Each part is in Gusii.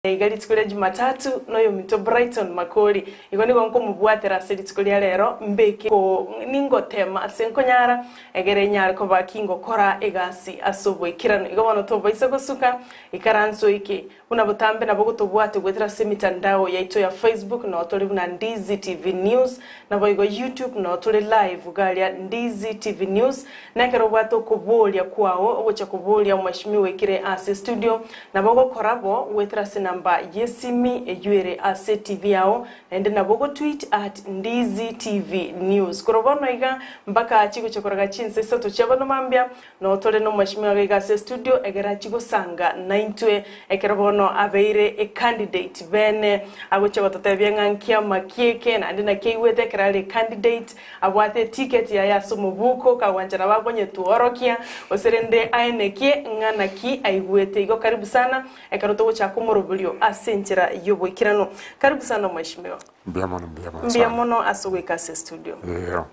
Iga rituko ria Jumatatu noyominto Brighton Makori. Igo nigo nkomobwatera ase rituko ria rero mbeke ko ningotema ase nkonyara egere nyare koba kingokora egasi ase oboikeranu. Igo bono tobaisa gosuka ikaranso eke buna botambe nabo gotobwate goetera ase emitandao yaito ya Facebook noo tore buna Ndizi TV News naboigo YouTube noo tore live iga aria Ndizi TV News na ekero obwate okoboria kwao ogocha koboria omweshimiwa oikire ase estudio Nabo ogokora bo goetera ase enamba y'esimi eyio ere ase TV yao, naende nabo ogotweet at Ndizi TV News. Korwa bono iga mpaka chigochia koraga chinsa isato chia bono mambia, noo tore nomweshimiwa iga iga ase estudio egere achie gosanga naintwe ekero bono abeire ecandidate bene agochia gototebia ng'a nkiama ki eke naende naki aigwete ekero are ecandidate. Abwate etiketi yaye ase omobuko, kagwancha nabo akonyetworokia, gose rende aenekie ng'a naki aigwete. Igo karibu sana ekero togochaka omoroberio ase enchera y'oboikeranu. Karibu sana mweshimiwa. Mbuya mono, mbuya mono Mbuya sana. mono ase ogoika ase estudio. Eero.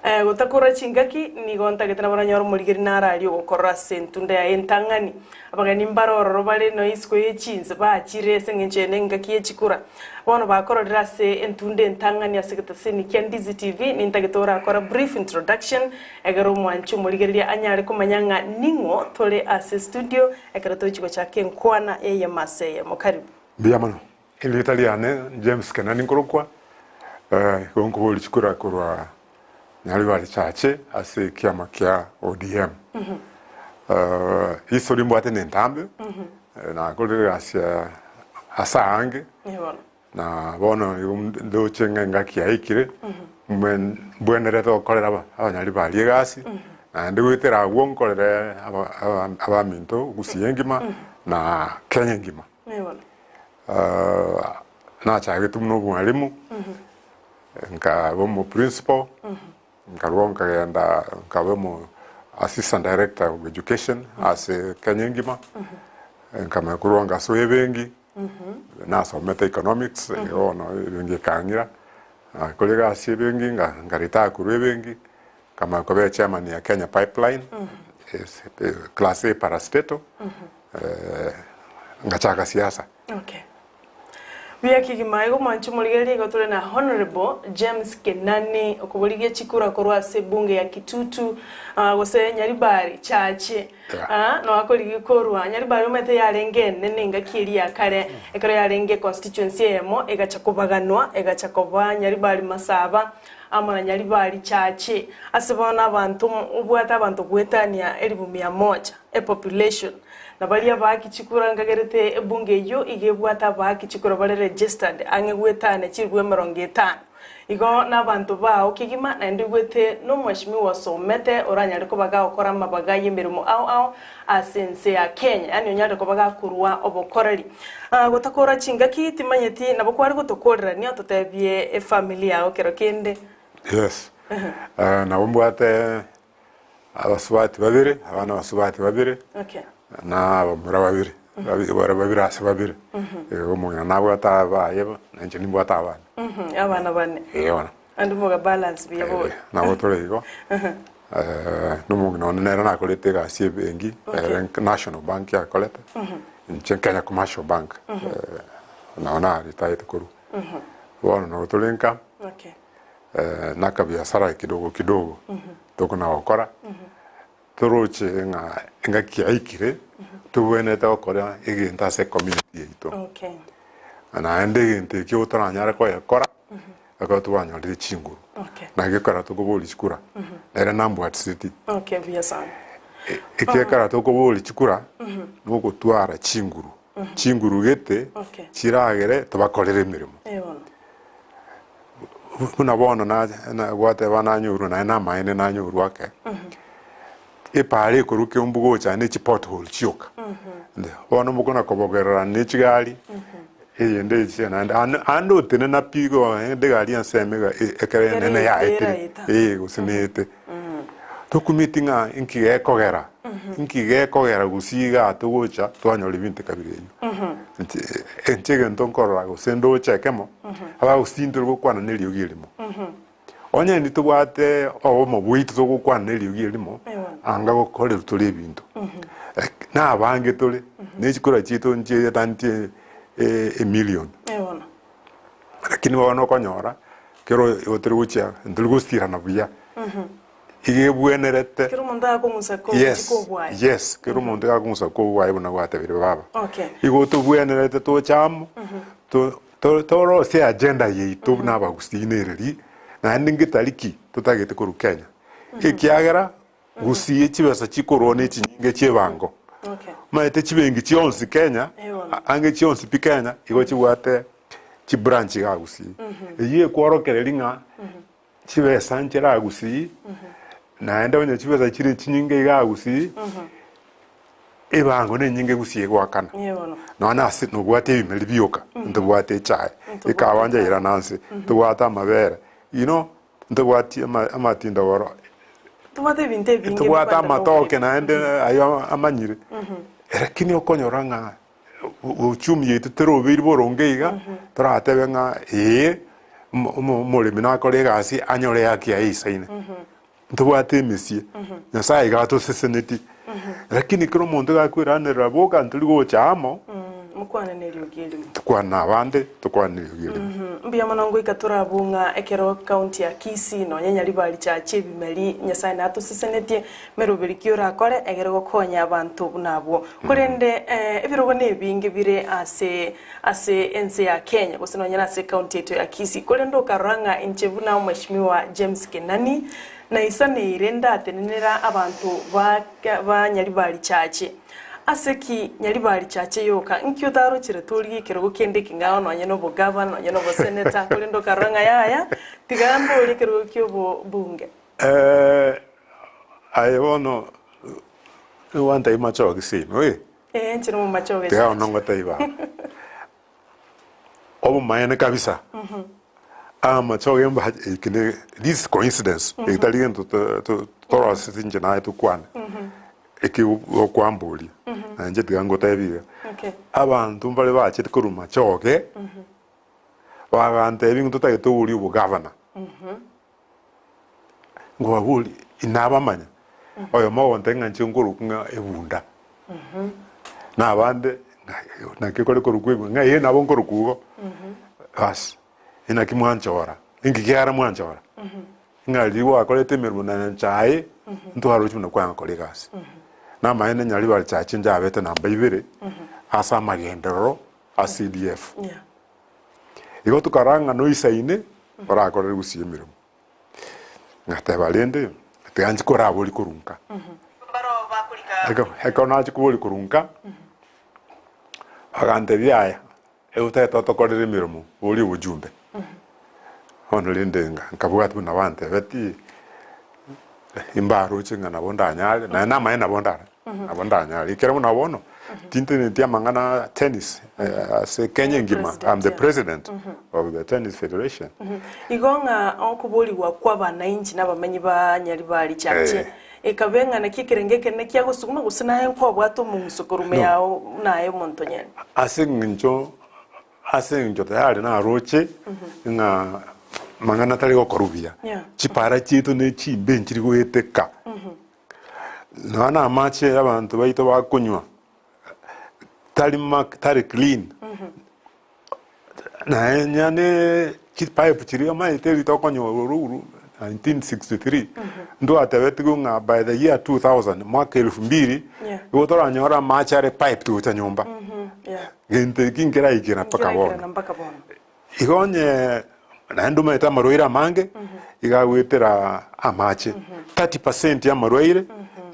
Eh, gotakora chingaki, nigo ntagete nabo nanyore omorigeri nararie ogokorora ase entunda yaye entang'ani. Abageni mbare ororo bare nonya isiko ye chinse bachire ase eng'encho eye nengaki ye chikura. Bono bakororire ase entunda entang'ani ase egetaseni kia Ndizi TV, nintagete orakora brief introduction egere omwanchi omorigereria anyare komanya ng'a ning'o tore ase studio ekero tochi gochaka enkwana eyemo ase eyemo. Karibu. Mbuya mono. Erieta riane James Kenani nkorokwa, igo nkoboria chikura korwa Nyaribari Church ase ekiama kia ODM. History mbwate nentambe, nakorire egasi ase aange, na bono igo ndoche ng'a engaki yaikire, mbwenerete gokorera abanyaribari egasi, naende goetera abwo nkorere abaminto Gusii engima na Kenya engima. Nachagete buna omwalimu, nkaba omo principal, nkarwa nkagenda nkaba omo assistant director of education ase Kenya engima, nkamanya korwa ngasoa ebenki, nasomete economics, igo bono ebenki ekang'ira, nakora egasi ebenki nga nka retire korwa ebenki, nkamanya koba echairman ya Kenya Pipeline, class A parastatal. Ngachaka siasa. Okay. Buya kegima igo mwanche omorigereria igo tore na Honourable James Kenani okoborigia chikura korwa ase ebunge ya Kitutu ah, gose Nyaribari Chache Yeah. ah, no akorigia korwa Nyaribari omanyete yarenge enene engaki eria ya kare ekero yarenge constituency eyemo egacha kobaganwa egacha koba Nyaribari Masaba amo na Nyaribari Chache ase bono abanto obwate abanto goetania elifu mia moja. Epopulation, na baria abaaki chikura nkagerete ebunge eyio iga ebwate abaaki chikura bare registered ang'e goetania chilifu emerongo etano. Igo nabanto bao kegima naende oigwete nomweshimiwa osomete oranyare koba gagokora amabaga yemeremo ao ao ase ense ya Kenya yaani onyare koba gakorua obokoreri. Gotakora chingaki timanyeti nabo kware gotokorerania ototebie efamily yao kero kende. Yes, nabo mbwate Abasubati babere, abana abasubati babere, Okay. na abamura babere, babi- bare babere ase babere. Eh, omong'ina nabwate abaye, na inche nimbwate abana. Mhm, abana bane. Eh, bono. Naende moga balance buya bobe. Eh, nabo tore igo. Eh, na omong'ina one nere nakorete egasi ebenki, ere nk- National Bank akorete, inche Kenya Commercial Bank, eh, nabo naritaete korwa. Bono nabo tore nka. Okay. na akabiasara kidogo kidogo tokona gokora, toroche ng'a engaki yaikire tobwenerete gokora egento ase ecommunity yaito. Okay. Naende egento ekio toranyare koyekora ekero twanyorire chinguru. Okay. Naki ekero tokoboria chikura, nere nambwatiseti. Okay, buya sana. Ekiagera tokoboria chikura, nogotwara chinguru, chinguru gete Okay. chiragere tobakorere emeremo. Eh bono. Buna bono gwateba nanyorwe naende namaene nanyorwe ake, epaara ekorwa Keumbu gocha ne chipothole chioka. Bono mokona kobogerera ne chigari, eyende eche naende ande ande otenena pi igo ende egari ensemo iga ekero enene yaetire, eh gose neete. Tokumeti ng'a inki gekogera, inki gekogera gose igaa togocha twanyora ebinto kabira ebio. Inche inche egento nkorora gose ndoche ekemo, abagusii ntore gokwana na eriogi erimo. Onye ntitobwate obomo bwaito togokwana na eriogi erimo, anga gokorerwa tore ebinto. Na abange tore, ne chikura chiaito nchietanitie. Emilion. Eh bono. Lakini bono okonyora, kero igo tori gochia, ntori gosirana buya, iga ebwenerete. Kera omonto agakong'usa ko Yes, gochia kobwaye. yes, kera omonto iga akong'usa kobwaye buna gwatebire baba. Okay. Igo tobwenerete toche amo, to- to- torosie agenda yaito buna abagusii nereri, naende ngetari ki totagete korwa Kenya. Ekiagera, gusii chibesa chikorwa ne chinyinge chiebango. Okay. Omanyete chibenki chionsi Kenya, Eh, bono. ange chionsi pi Kenya, igo chibwate chibranch iga Gusii. Eyio ekworokereria ng'a chibesa nchire Gusii, naende onye chibesa chire chinyinge iga Gusii, ebango nenyinge Gusii egoakana. Eh, bono. Nonya ase nobwate ebimeri bioka, ntobwate echae, Ntobwate ekawa echae. njairana nse, ntobwate amabere, you know, Ntobwati amatindogoro, Tobwate ebinto ebinge ntobwate bikwanderera amatoke oboremi. naende ayo amanyire, lakini okonyora ng'a uchumi yaito terobeiri boronge iga, toratebe ng'a ee, omo- omo- omoremi nakore egasi anyore ehaki yaye eisaine. Ntobwate emesie, Nyasaye iga atoseseneti, lakini kera omonto iga akweranerera boka ntori gocha amo, Mokwane neriogi erimo. Tokwane nabande, tokwane neriogi erimo. Mbuya mono ngoika torabwo ng'a ekero county ya Kisii nonya Nyaribari chache ebimeri Nyasaye natosesenetie meroberi ki orakore egere gokonya abanto buna abwo. Korende ebirogo nebinge bire ase ase ense ya Kenya gose nonya nase ecounty yaito ya Kisii. Korende okarora ng'a inche buna Omweshimiwa James Kenani naisaneire ndatenenera abanto ba ba Nyaribari chache. Ase ki Nyaribari chache yoka? Nki otarochire torigie ekerogo kende ekeng'ao nonye nobogavana nonye noboseneta korende okarora ng'a yaya tiga mborie ekerogo ki'obobunge. Aye bono nigo machogi seino eh. Ee, inche nomomachoge Tiga bono chache. ngotebie baba. Obomaene kabisa, amachoge mba eke ne this is coincidence, etari gento to- to- toroseti inche naye tokwane. Eki okwamboria, na inche tiga ngotebie iga, Okay. abanto mbare bachete korwa machoge, bagantebia ng'a totagete oboria obogavana. Nkobaboria, inabamanya, oyomo ogontebia ng'a inche nkorokwa ng'a ebunda, na abande ng'a naki kore korokwa ebunda, ng'a ee nabo nkorokwa igo, bas, inaki mwanchora, inki kiagera mwanchora? Ng'a riria gwakorete emeremo na Nyasaye, ntwaroche buna kwagokora egasi. Namaene Nyaribari Church njabete namba ibere, ase amagenderero a CDF. Yeah. Igo tokarora ng'a noisaine, orakorere gusii emeremo. Ngateba rende, tiga nchie koraboria korwa nka. Ekero nachia koboria korwa nka, bagantebia yaya, Otagete otokorere emeremo boria obojumbe. Bono rende nkabwati buna bantebetie, imbaroche ng'a nabo ndanyare, naende namaene nabo ndare, nabo ndanyare. Ekero buna bono, tinteneneti amang'ana a tennis ase Kenya engima, I'm the president of the tennis federation. Igo ng'a okoborigwa kw'abanainchi na abamenyi ba Nyaribari Church Ekabe ng'a naki ekerengo ekenene kiagosuguma, gose naye nkwabwate omong'uso korwa ime No. yao buna aye omonto nyene. Ase eng'encho ase eng'encho tayari naroche ng'a mang'ana tari gokorwa buya. Yeah. Chipara chiaito ne chimbe nchiri goeteka. Nonya na amache abanto baito bakonywa tari ma tari clean. Naye ne chipipe chiria omanyete erio tokonyora oruru 1963, ntwatebetigwe ng'a by the year 2000, mwaka elfu mbili, Yeah. igo toranyore amache are piped gocha nyomba. Yeah. Gento eki nkeraikera mpaka bono. Nkeraikera mpaka bono. Igo onye naende omanyete amarwaire amange, iga agoetera amache. 30% ya amarwaire,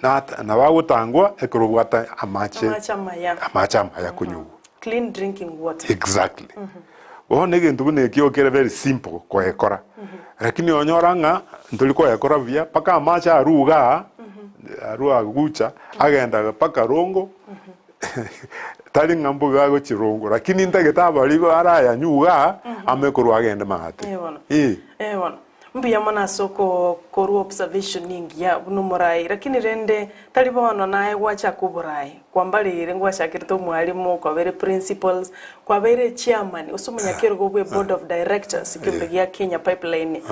nat- nabo agotangwa ekero obwate amache Amache amaya. amache amaya konyugwa. Clean drinking water. Exactly. Bono egento buna ekio kere very simple koekora. Lakini onyora ng'a ntori koekora buya mpaka amache arue igaa, arue agucha, agenda mpaka rongo, tari ng'a mbobe agochia rongo, lakini ntagete abaria barayanywe igaa, ame korwa agende maate. Eh bono. Eh. Eh bono. Mbuya mono ase okokorwa observation engiya buna omorai, lakini rende tari bono naye gwachaka oborai. Kwambareire ngwachakerete omwalimu, kwabeire principals, kwabeire chairman gose omonyakerogo bwe board of directors ekeombe gia Kenya Pipeline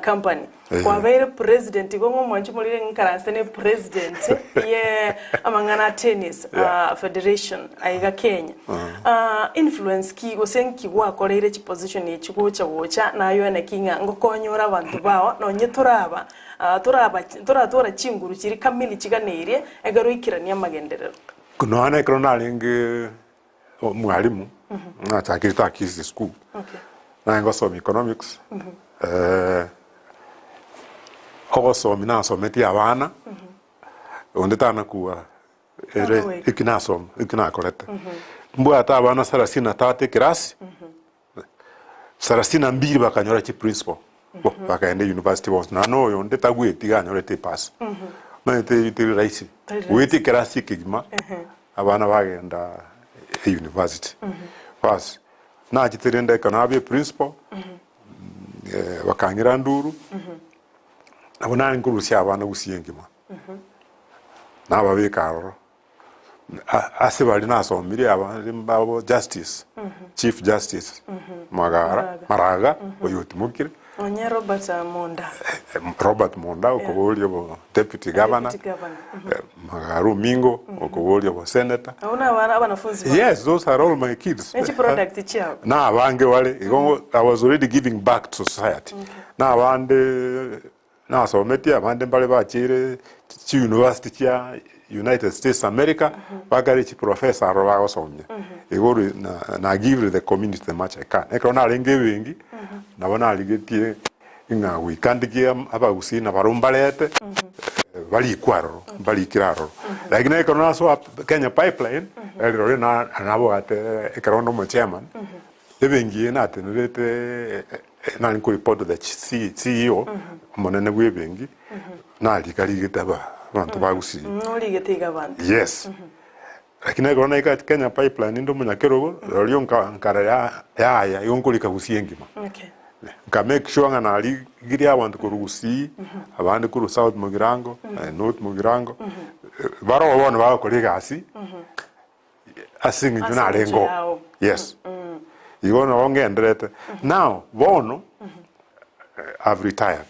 Company. Kwabeire president igo ng'a omwanchi omorire ng'inkaranse ne president ye amang'ana a tennis federation aiga Kenya. Influence ki gose nki gwakoreire chiposition echi gocha gocha naye one ki ng'a ngokonyore abanto bao nonye toraba toraba toratwara chinguru chiria kamili chiganeirie ekero oikeranie amagenderero. Nonya na ekero narenge omwalimu, nachakire Akisi school, Okay. naye ngosomia economics, ogosomia nasometie abana, onde tanakua ere Tanagoika. eki nasoma eki nakorete. Mbwate abana sarasini na tatu ekerasi, sarasini na mbiri bakanyora chiprincipal, bo bakaenda university bonsi, nonya na oyonde tagweti iga anyorete epasi. Omanyete eyio teri rahisi, Teri rahisi. goetia ekerasi ekegima, abana bagenda euniversity. Bas, nachete rende ekero nabia eprincipal, bakang'ira nduru, nabo nare nkorusia abana gusii engima, nababeka aroro. Ase baria nasomire abande mbabo Justice, Chief Justice Magara, Maraga. Maraga oyo otimokire, Onye Robert Monda. Robert Monda okoboria obo Deputy Governor, Deputy Governor. Magara Omingo okoboria obo Senator. Abwo na abana abanafunzi bao. Yes, those are all my kids. Ne chiproduct chiabo. Na abange bare, igo I was already giving back to society. Na abande Nasometie abande mbare bachiire chiuniversity chia United States America, bakare chiprofessor aroro bagosomia. Igo ri na na give the community the much I can. Ekero narenge ebenki, nabo narigetie ng'a goika ndigie abagusii nabarobwo mbarete, barikwe aroro, mbarikire aroro. Lakini ekero nasoa Kenya Pipeline, rirorio na nabwate ekero onde omochairman, Ebenki eye natenerete nare nkoreport to the CEO, omonene bwa ebenki, narika rigete aba abanto ba Gusii. Norigete iga abanto. Yes. Lakini ekero naika Kenya Pipeline inde omonyakerogo, rirorio nka nkara ya yaya igo nkorika Gusii engima. Okay. Nka make sure ng'a narigirie abanto korwa Gusii, abande korwa South Mugirango, North Mugirango, barobwo bono bagokora egasi. Ase eng'encho Ase narenge eng'encho oo. yao. Yes. Igo nabo ngenderete. Now, bono, I've retired.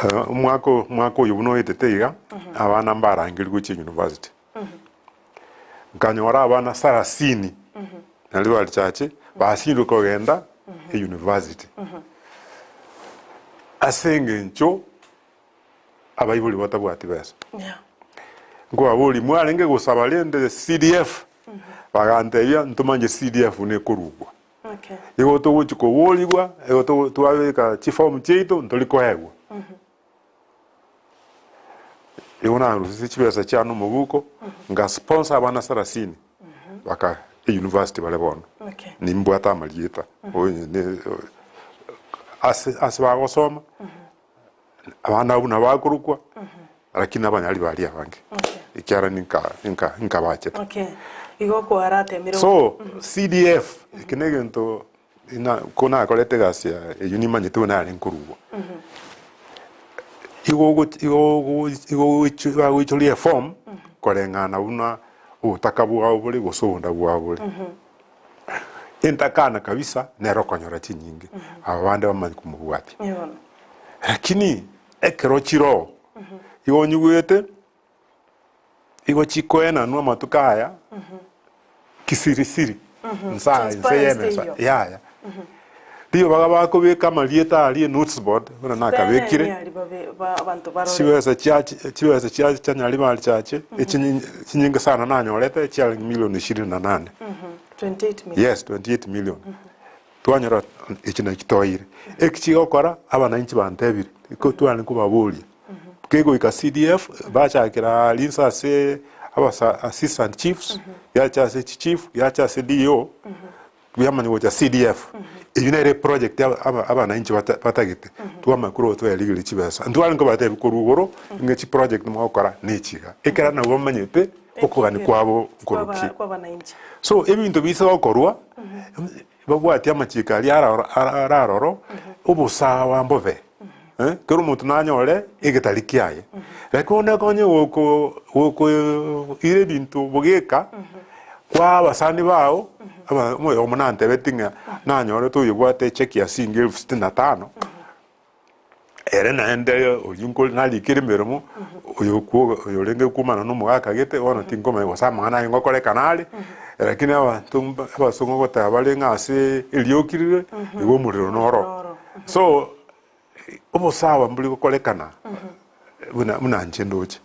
Eh, omwaka o- omwaka oyo buna oetete iga, abana mbarangerigwe gochia university. Nkanyora abana sarasini, nario barichache, basirwe kogenda euniversity. Ase eng'encho abaibori batabwati besa. Yeah. Nkobaboria, mwarenge gosaba rende CDF? Bagantebia, ntomanye CDF buna ekorugwa. Okay. Igo togochi koborigwa, igo togo twabeka chiform chiaito ntori koegwa. Igo narusirie chibesa chiane omobuko, nga sponsor abana sarasini, baka euniversity bare bono. Okay. Nimbwate amarieta, oyo ne ase ase bagosoma. Abande abwo nabo bakorokwa, lakini abanyari baria abange, ekiagera ninka ninka ninkabachete. Okay. Igo kwaratemire So, CDF, eke na egento ina ko nakorete egasi ya eywo nimanyete buna yarenge korugwa. Igo ogochi igo ogo igo ogoicho bagoichoria eform, koreng'ana buna obotaka bwao bore gose obonda bwao bore. Entakana kabisa nere okonyora chinyinge, aba bande bamanye komobwatia. Bono. Lakini ekero chiroo, igo onyigwete, igo chikoenanwa amatuko aya, kisirisiri, nsa inse Transparency y'emesa, teiyo. yaya. Riyo baga bakobeka amarieta aria enotes board, buna nakabekire, Bene aria babe ba abanto barore. chibesa chia chibesa chia chianyaribari chiache, echinyi chinyinge sana nanyorete chiarenge milioni ishirini na nane. 28 million. Yes, 28 million. Twanyora echi nachi toire. Eki chigokora abananchi bantebire, iko tware nkobaboria. Kegoika CDF, bachakera rinse ase abasa assistant chiefs, yacha ase chichief, yacha ase DO, Biamanya gocha CDF, eyio nere eproject aba- aba- abananchi bata- batagete, twamanya korwa twayarigereria chibesa. Ntware nkobatebia korwa igoro, ng'a chiproject mogokora na echi iga. Ekero nabo bamanyete okogania kwabo nkoroki. Kwa- kwa abananchi. So ebinto bise gokorwa, babwati amachiko aria araro ara- araroro, obosawa mbobe. Eh, kera omonto nanyore egetari kiaye. Lakini bono ekonye goko gokoira ebinto bogeka, kwa abasani bao, aba omoyomo nantebeti ng'a nanyorete oyobwate echeki ya siringi elfu sitini na tano, ere naende oywo nkore narikire emeremo, oyo okwo oyorenge komana na omogaka gete, bono tinkomanya gose amang'ana aye ngokorekana are, lakini abanto mba abasongo ngoteba bare ng'a ase erioki rire, igo omorero noro. Noro. So, obosawa mbori gokorekana buna buna inche ndoche.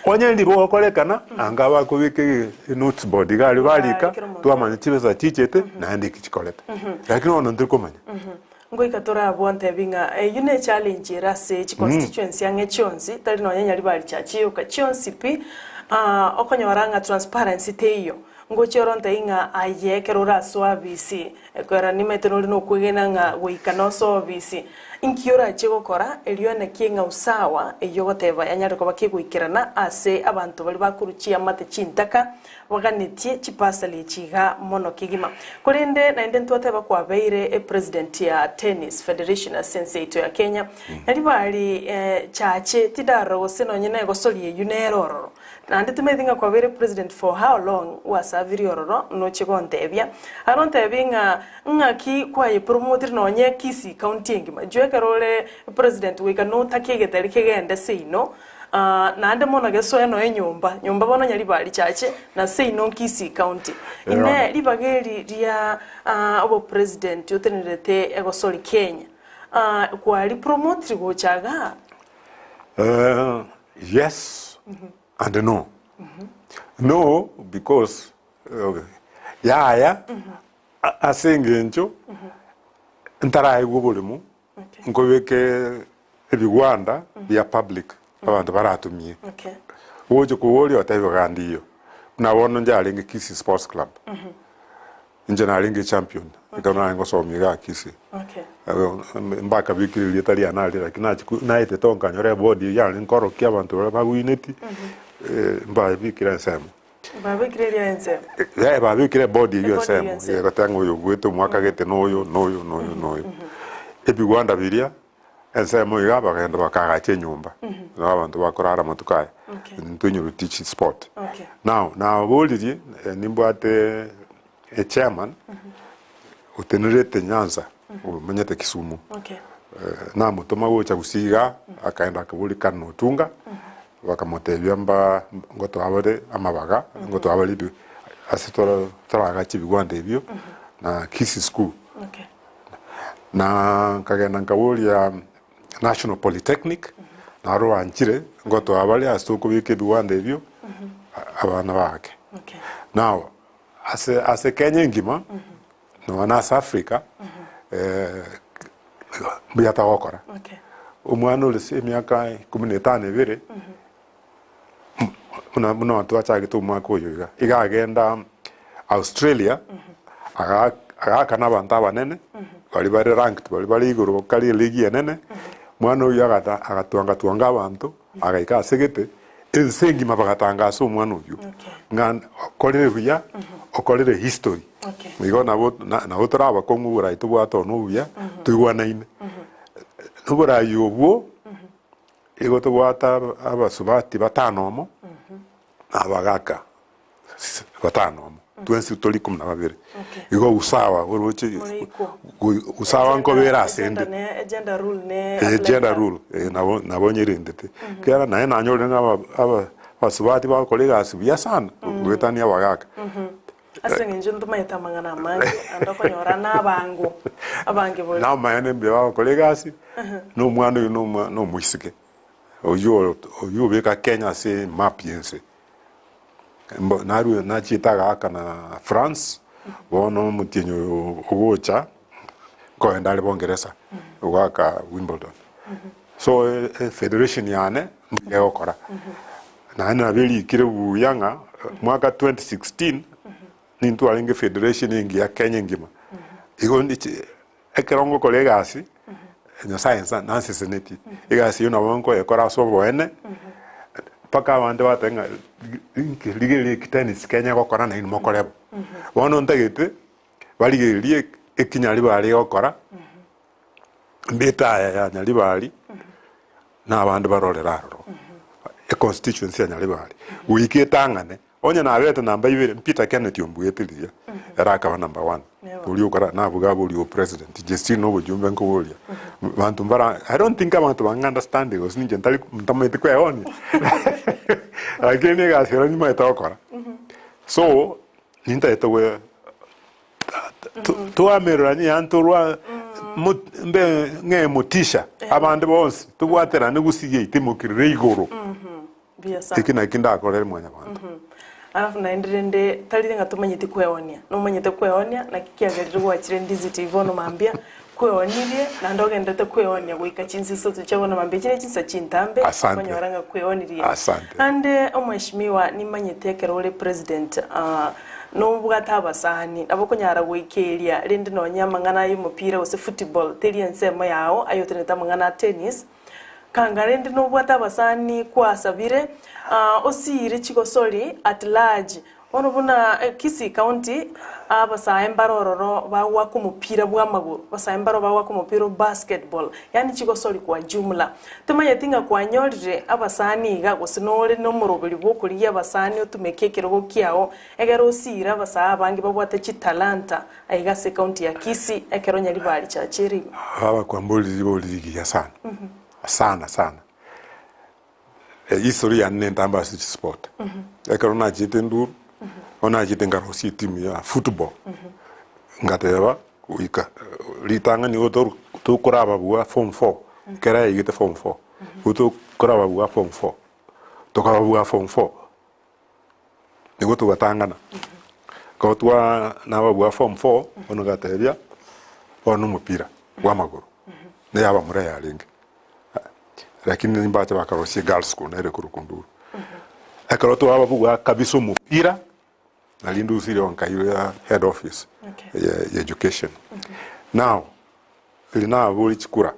Onye ndiri bogokorekana, anga bakobeka ege enotes board iga aria barika, Kera omonto. twamanya chibesa chichete, naende eki chikorete. Lakini bono ntiri komanya. Ngoika tore abwo ntebi ng'a eyio ne challenge ere ase chiconstituency ang'e chionsi, tari nonya Nyaribari chiachiyoka chionsi pi, okonyora ng'a transparency teiyo. Ngochia oro ntebi ng'a aye ekero orasoe abisi, Ekiagera nimaete nore nokwegena ng'a goika nose obisi, inki orachie gokora, erio naki ng'a usawa eyio ogoteba yanyare koba kegoikerana ase abanto baria bakorwa chiamate chintaka baganetie chipasali echi iga mono kegima. Korende naende ntwateba kwabeire epresident ya Tennis Federation ase ense yaito ya Kenya, Nyaribari chache tindarora gose nonye negosori eyio nere ororo. Naende timaeti ng'a kwabeire president for how long gwasabirie ororo noche gontebia. Aro ntebi ng'a ng'aki kwayepromotire nonye Kisii county engima. Juu ekero ore president goika notake egetari kegende seino naende mono gesoe noe nyomba, nyomba bono Nyaribari chache na seino Kisii county. Inee ribaga eri ria obopresident otenenerete egosori Kenya kwaripromotiri gocha igaa? Yes and no. No because yaya ase engencho ntaraegwa oboremo nkobeke ebigwanda bia public abanto baratumie. Gocha koboria otebe iga ndiyo. Buna bono inche arenge Kisii Sports Club. Inche narenge echampion ekero narenge gosomia igaa Kisii. Mbakabekire erieta riane aria lakini nachia naetete oo nkanyora eboard eyio yarenge nkorokia abanto baria bagwineti mbabekire ensemo. Babekire eria ensemo. Yaya babekire eboard eyio Eboard eyio ensemo ensemo. egoteba ng'a oyo obuete omwaka gete na oyo na oyo na oyo na oyo. Ebigwanda biria ensemo iga bakagenda bakaagacha enyomba nabo abanto bakorara amatuko aya Okay. intwe teach sport. Okay. Now naboririe nimbwate echairman otenerete Nyanza omenyete Kisumu Okay. namotoma gocha Gusii igaa akaenda akaboria Colonel Otunga bakamotebia mba ngotoa bare amabaga ngotoa bare ebi ase tora toragache ebigwanda ebio na Kisii school. Okay. Na nkagenda nkaboria National Polytechnic, naro banchire ngotoa bare ase tokobeka ebiwanda ebio abana baake. Okay. Now ase ase Kenya engima nonya na ase Africa mbuya togokora. Okay. Omwana ore ase emiaka ikomi na etano ebere buna buna twachagete omwaka oyo iga, iga agenda Australia aga agaakana abanto abanene baria bare ranked baria bare igoro kare eligi enene, mwana oyio agata agatwanga twanga abanto agaika ase gete, ense engima bagatangasa omwana oyio Okay. ng'a okorire buya okorire history. Okay. Igo nabo na nabo tore abakong'u oborai tobwate one obuya toigwanaine. Oborai obwo. Igo tobwate abasubati batano omo, na abagaka batano omo, twensi tori ikomi na babere. Igo usawa oroche usawa nkobera ase ende. Gender rule nabo nabo nyerendete. Ekiagera naye nanyorire ng'a aba abasubati bagokora egasi buya sana goetania abagaka. Ase eng'encho ntomaete amang'ana amange, naende okonyora nabango abange bore. Namaene mbuya bagokora egasi, na omwana oyo na na omoiseke, oyio oyio obeka Kenya ase emap ya ense. Mbo narue nachiete agaaka na France, bono omotienyi oyo ogocha, nkoenda are bongeresa, goaka Wimbledon. So efederation yane mbuya egokora. Naende nabo erikire buya ng'a mwaka 2016 nintwarenge federation engiya Kenya engima. Igo ndiche ekero ngokora egasi, Nyasaye nsa nansesenetie, egasi eyio nabo nkoyekora ase oboene, mpaka abande bateba ng'a inki rigereria eki tennis Kenya egokora nainwe mokore bo. Bono ntagete barigererie eki Nyaribari egokora, mbete aya ya Nyaribari. na abande barorere aroro econstituency ya Nyaribari goika etang'ane onye nabete namba ibere Peter Kenneth ombuete riria ere akaba number one oria okora nabuga abe oria o president inche still na obochumbe nkoboria banto mbara I don't think abanto bang'a understand gose ninche ntari ntamanyeti kweonia lakini egasi ero nimanyete gokora so nintagete goe Twamereranie yaani torwa mbe ng'e motisha abande bonsi tobwaterane gusii yaito imokirire igoro. Mbuya sana. Eki naki ndakorere mwanyabanto. Alafu naende rende tari ng'a tomanyeti kweonia, nomanyete kweonia naki kiagerire gwachire Ndizi TV bono mambia kweonirie naende ogenderete kweonia goika chinsa isato chia bono mambia echi ne chinsa chintambe Asante. okonyora ng'a kweonirie. Asante. Naende omweshimiwa nimanyete ekero ore president ah, Nobwate abasani, nabo okonyara goikeria, rende nonya amang'ana ay'omopira gose football teri ensemo yao, aye otenenete amang'ana a tennis. Kanga rende nobwate abasani kwasabire, osiire chigosori at large. Bono buna Kisii County, abasae mbare ororo bagoaka omopira bw'amagoro, abasae mbaro bagoaka omopira o basketball, yaani chigosori kwa jumla. Tomanyeti ng'a kwanyorire abasani iga, gose nore nomoroberi bw'okorigia abasani otumeke ekerogo kiao, egere osiire abasae abange babwate chitalanta aiga ase ecounty ya Kisii, ekero Nyaribari chachire ime. Baba kwamborire ribori rigiya sana, sana sana. History yane nentambe ase chisport. Ekero nachiete enduru, bono nachiete nkarosia etimu ya football, ngateba goika ritang'ani igo toru tokorababua form four, ekero yaigete form four, igo tokorababua form four, tokababua form four, nigo togatang'ana. Ekero twa nababua form four, bono ngatebia, bono omopira bwa amagoro, na eyabamura yarenge. Lakini nimbache bakarosia girls school nere korokwa Nduru. Ekero twababua kabisa omopira, nari ndusire nkairwa ya head office Okay. ya ya education. Now, riria nabori chikura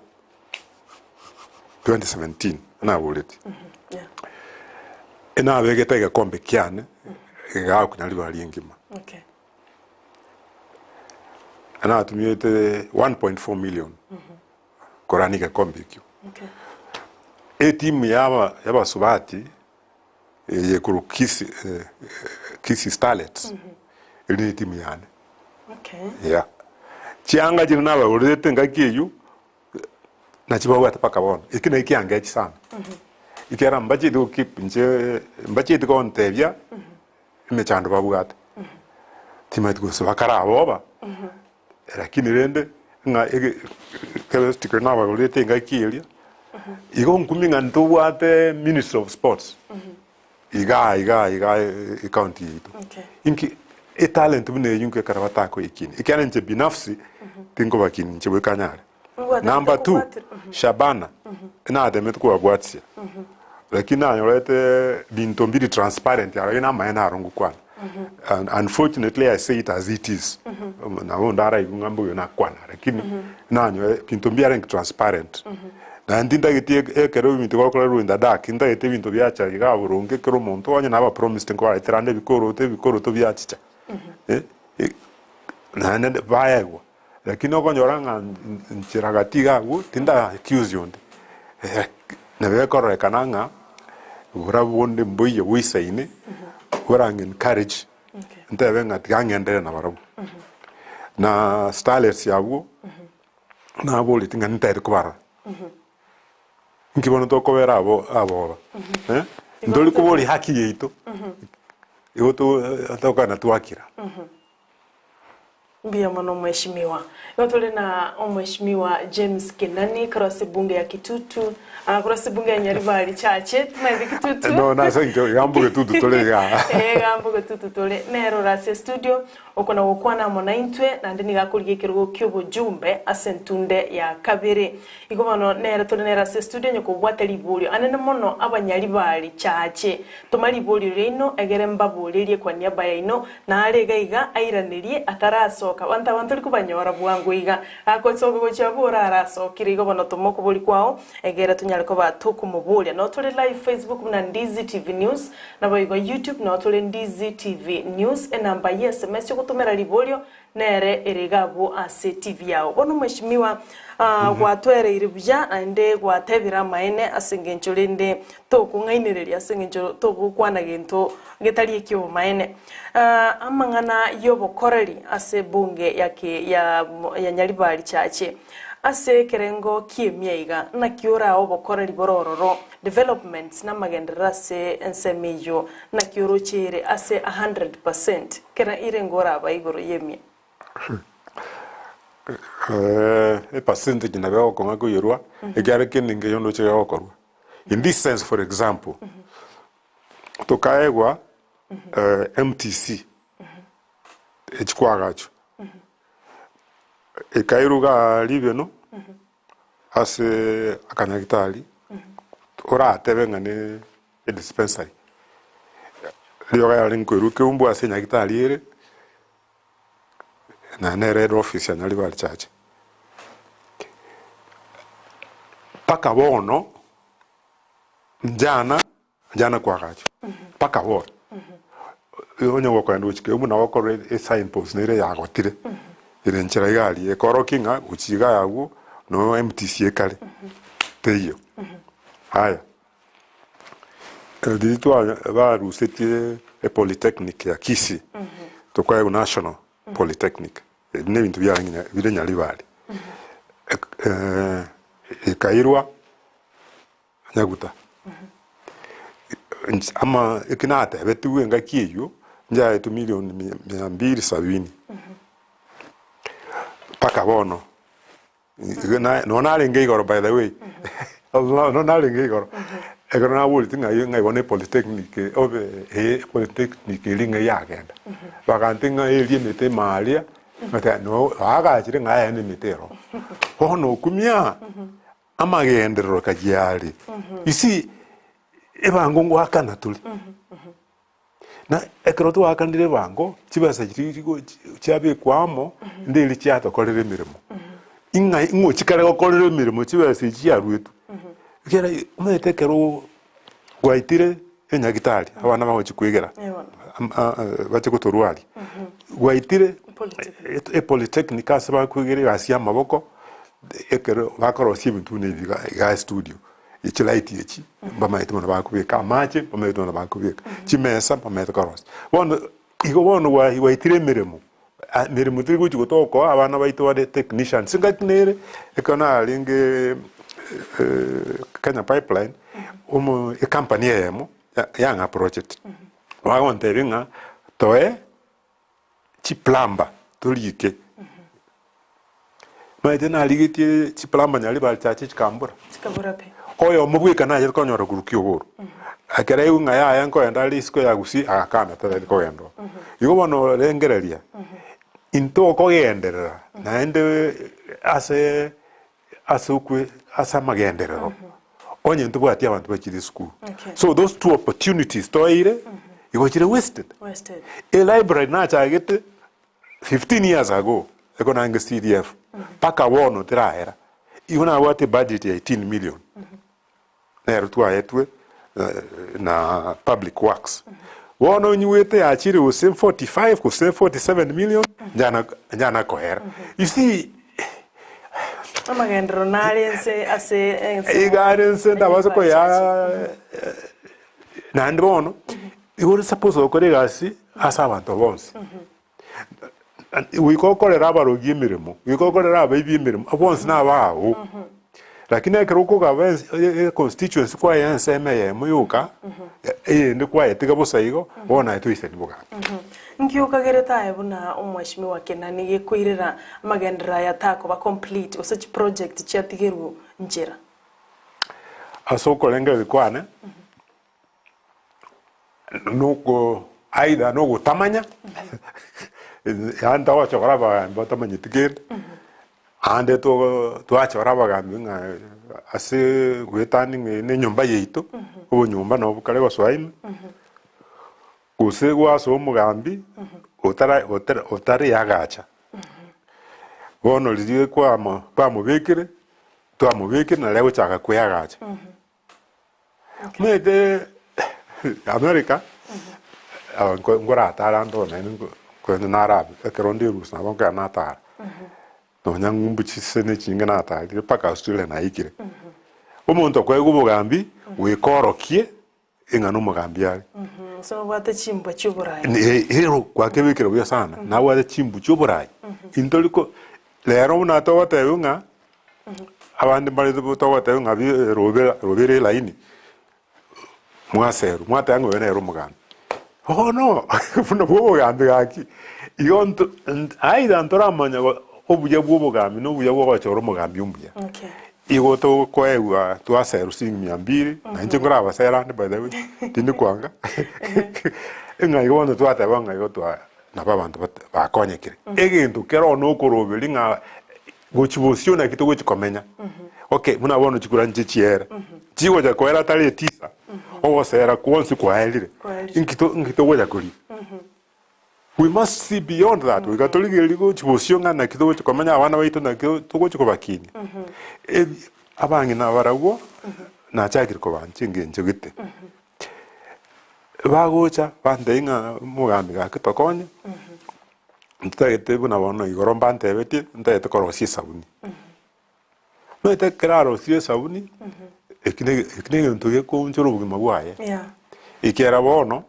2017 naboreti, Yeah. enabegete egekombe kiane egegakunya ribaga ringima. Okay. Natumiete 1.4 million korania egekombe ekio. Okay. Etimu yaba y'abasubati eye korwa Kisii eh, Kisii Starlets eri ne etimu yane Okay. yeah. Chianga chiria nabagorerete engaki eywo nachi babwate mpaka bono, eki naki kiangechi sana ekiagera mbacheti go keep inche mbacheti gontebia emechando babwate, timanyeti gose bakaraboba. Lakini rende ng'a ege ekero tikeri nabagorete engaki eria, igo nkumia ng'a ntobwate ministry of sports igaa igaa igaa ecounty yaito. Okay. Inki etalent buna eywo inki ekero batakoekinia, ekiagera inche binafsi tinkobakinia inche goika nyare. Ngwatete Number two, kobwatera- mhm. Shabana, natemete kobabwatisia, lakini nanyorete binto mbiri transparent aro aye namaene aro ngokwana. And unfortunately I say it as it is. Nabo ndaraigwe ng'a mbuya nakwana, lakini nanyore binto mbiarenge transparent. Naende ntintageti ekero ebinto gokorerwa in the dark, ntagete ebinto biacha iga boronge ekero omonto onye naba promised nkobaretera ande ebikoroto ebikoroto biachicha. Naende baegwa. Lakini okonyora ng'a nchera gati iga agwo, tinda accuse onde, nabo ekororekana ng'a borabwo bonde mboiyo boisaine, borang encourage, ntebe ng'a tiga ng'enderere nabarabwo. Na starlets abwo, naboreti ng'a nintagete kobarora. Inki bono tokobera abo aboba? Ntori koboria haki yaito, igo to tokogenda twakira. Mbuya mono Mheshimiwa. Igo tore na Omweshimiwa James Kenani korwa ase ebunge ya Kitutu, ah, korwa ase ebunge ya Nyaribari Chache, timaete Kitutu. No, nase inche iga mbuge tutu tore igaa. Eh, iga mbuge tutu tore. Nere ore ase estudio, okona gokwana amo naintwe, naende nigo akorigia ekerogo ki'obojumbe ase entunde ya kabere. Igo bono nere tore nere ase estudio onye kobwate riborio anene mono abanyaribari Chache. Toma riborio riaino egere mbaborerie kwa niaba yaino, Nare iga iga airanerie atarasoka. gosoka. Abanto aba ntori kobanyora bwango iga. Gagosoka gochia abwo orarasokire igo bono toma okobori kwao egere tonyare koba tokomoboria. Noo tore live Facebook buna Ndizi TV News, naboigo YouTube noo tore Ndizi TV News. Enamba ye sms yogotomera riborio nere ere iga abwo ase TV yao. Bono mweshimiwa gwatwereire buya naende gwatebire amaene ase engencho rende tokong'ainereria ase engencho togokwana gento getari ekiobomaene. Amang'ana y'obokoreri ase ebunge ya ki ya ya Nyaribari Chache ase ekerengo ki'emia iga, naki orae obokoreri bore ororo, developments na amagenderero ase ensemo eyio, naki orochere ase a 100%, kera irengo oraba igoro y'emia. Epercentage nabo egokong'a koyerwa, ekiagera kende nkeiyo ndoche gegokorwa. In this sense for example, tokaegwa MTC echikwagachwa, ekairwa igaa ribeno ase akanyagitari oratebe ng'a ne edispensary, rioga yarenge koirwa keumbu ase enyagitari ere, na nere head office ya Nyaribari Church. Mpaka bono, njana Njana kwagacha mpaka bono. Onye gokogenda gochia keumbu nabo okorora esignpost nere yagotire ere enchera iga aria ekorokia ng'a gochia iga abwo no MTC ekare teiyo. Aya, riria twa barusetie epolytechnic ya Kisii tokaegwa national polytechnic ebi na ebinto biarenge nya bire Nyaribari ekairwa. Nyaguta. Ama eki natebetigwe engaki eyio, njaetwe milioni mia mia mbili sabini. Mpaka bono, igo na nonya narenge igoro by the way, nonya narenge igoro, ekero naboreti ng'ai ng'ai bono epolytechnic obe eh polytechnic eria ng'ai yagenda, bagantebia ng'a eria emete ime aria, ngateba no baagachire ng'a aye na emete ero. Bono okumia. Amagenderero kagiare isi ebango ngoakana tore. Na ekero twaakanire ebango, chibesa chiria chigo chiabekwa amo, nderi chiatokorera emeremo. Ing'ai ing'o chikare gokorera emeremo chibesa echi chiaruetwe. Ekiagera omanyete ekero gwaitire enyagitari abana bagochia koegera bache gotorwaria, gwaitire epolytechnic ase bakoegera egasi ya amaboko. Ekero bakorosia ebinto buna ebi iga iga estudio, chilight echi, mbamaete buna bakobeka, amache mbamaete buna bakobeka, chimesa mbamaete korosia. Bono igo bono gwa gwaitire emeremo, emeremo teri gochi gotokoa abana baito bare technicians, engaki nere, ekero narenge Kenya Pipeline, omo ecompany eyemo ya yang'a approacheti, bagontebia ng'a toe. Chiplumber torike. Maete narigetie chiplumber nyari bachache chikambora. Chikabora pi. Oyomo bweka nachete konyora korwa kiogoro. Ekero aigwe ng'a yaya nkoenda are isiko ya gusii agakana tari kogenda oo. Igo bono rengereria, intokogenderera naende ase ase okwe ase amagenderero onye ntobwati abanto bachire esukuru. Okay. So those two opportunities toire igo chire wasted. Wasted. Elibrary nachagete 15 years ago eko nange CDF mpaka bono terahera. Igo nabwate ebudget ya 18 million nero twaetwe na public works. Bono nyigwete yachire gose 45 gose 47 million njana njana koera. You see Amagenderero nare ense ase ense iga are ense ndabase koyaa naende bono igo ore suppose gokora egasi ase abanto bonsi. Goika okorere abarogi emeremo, goika okorere abaibi emeremo, abwo bonsi nabao. Lakini ekero okogaba ense e- e- constituency kwaye ensemo eyemo yoka, eyende kwayetiga bosa igo, bono aye toisani bogambi. Nki okagerete aye buna omweshimiwa Kenani gekoirera amagenderero aya takoba complete gose chiproject chiatigerwe nchera? Ase okorengereria kwane, noko either nogotamanya, yaani togochora abagambi batamanyeti kende, ande togo twachora abagambi ng'a ase goetania ng'a na enyomba yaito, obonyomba nabo bokare gosoa ime, gose gwasoa omogambi otara otara otariagacha. Bono riria kwamo kwamobekire, twamobekire naria agochaka kweagacha. Omanyete America, aba nko nkoratare ande oo naende nko korende narabe ekero nde erusa nabo nkogenda natara. Nonya ng'umbu chisese chinge natarire mpaka Australia naikire. Omonto okoegwa obogambi, goika orokie ng'a nomogambi are. Gose nobwate chimbwa chi'oborai. Ero gwakebekire buya sana, nabwate chimbu chi'oborai. Intori ko rero buna togotebiwa ng'a abande mbare togotebiwa ng'a bi robera robera elaini, mwaserwa, mwateba ng'a oyo nere omogambi. Bono buna bwa obogambi gaki, igo nto either ntoramanya obuya bwa obogambi na obuya bwa ogochora omogambi omuya. Okay. Igo tokoegwa twaserwa siringi mia mbiri, na inche nkorabasera ande by the way, tindi kwanga, ng'a igo bono twateba ng'a igo twa nabo abanto bat bakonyekire. Egento kero one okoroberia ng'a gochia bosio naki togochia komenya, okay buna bono chikura nche chiere, chigocha koera tari etisa, ogosera kwonsi kwaerire, Kwaerire. inki to inki togocha koria? We must see beyond that goika torigererie gochia bosio ng'a naki togochia komenya abana baito naki togochia kobakinia. Ebi abang'ina barabwo nachakire kobancha engencho gete. Bagocha bantebia ng'a omogambi gaki tokonye, ntotagete buna bono igoro mbantebetie, ntagete korosia esabuni. Omanyete ekero arosirie esabuni, eki ne eki ne egento gekoonchora obogima bwaye. Yeah. Ekiagera bono,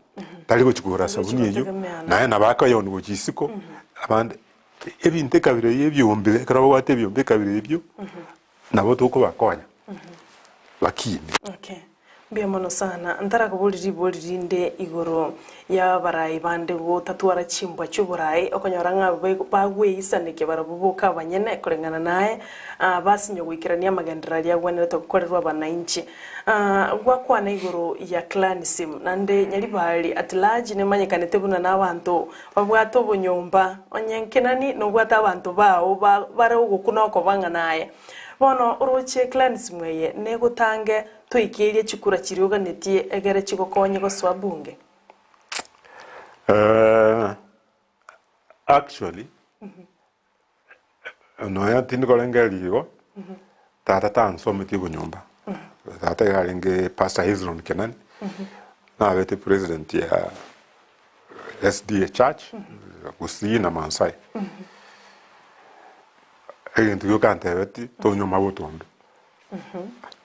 tari gochia kogora Tari gochia sabuni eywo, gotegemeana. naye nabo akoeoni gochia isiko, abande ebinto ekabira eywo ebiombe ekero babwate ebiombe ekabira ebio, nabo tokobakonya bakine. Okay. Mbuya mono sana. Ntarakoboria ribori rinde igoro y'abarai bande gotatwara chimbwa chi'oborai, okonyora ng'a bagweisanekia barabwo boka abanyene koreng'ana naye, basinywa goikerania amagenderero aria agwenerete gokorerwa abanainchi. Gwakwana igoro ya clanism, naende Nyaribari at large nemanyekanete buna nabanto babwate obonyomba, onye nkenani nobwate abanto bao bare ogokuna okoba ng'a naye. Bono oroche clanism eye negotange Toikerie chikura chiria oganetie egere chigokonye gosoa bunge. Actually, nonya tindi korengereria igo, tata tansometie obonyomba. Tata iga arenge Pastor Hezron Kenani, nabete president ya SDA Church, Gusii na Maasai. Egento gioka antebetie, tonyoma botondo.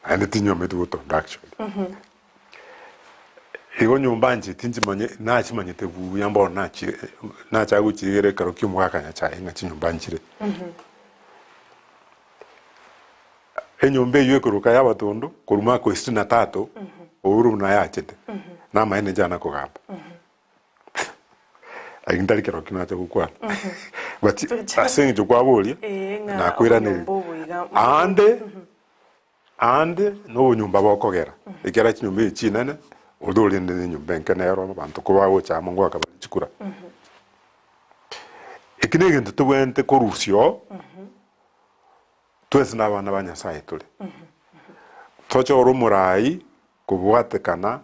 Naende tinyometi gotonda actually. Igo nyomba inche tinchimanye nachimanyete buya mbono nachi nachaka gochiegera ekero kia omogaka Nyachae ng'a chinyomba nchire. Enyomba eywo ekoroka ya abatondo korwa mwaka o sitini na tatu, Uhuru buna yachete, namaene inche nakogamba. Lakini tari kero ki nacha gokwana. But ase eng'encho kwaboria, Ee, ng'a nakoiraneria. obonyomba obo iga. Aande, aande na obonyomba bokogera, ekiagera chinyomba echi chinene, oria orende na enyomba enke nero abanto ko bagocha amo ngoaka bare chikura. Eki na egento tobwenerete korusia oo, twensi na abana ba Nyasaye tore. Tochore omorai kobwatekana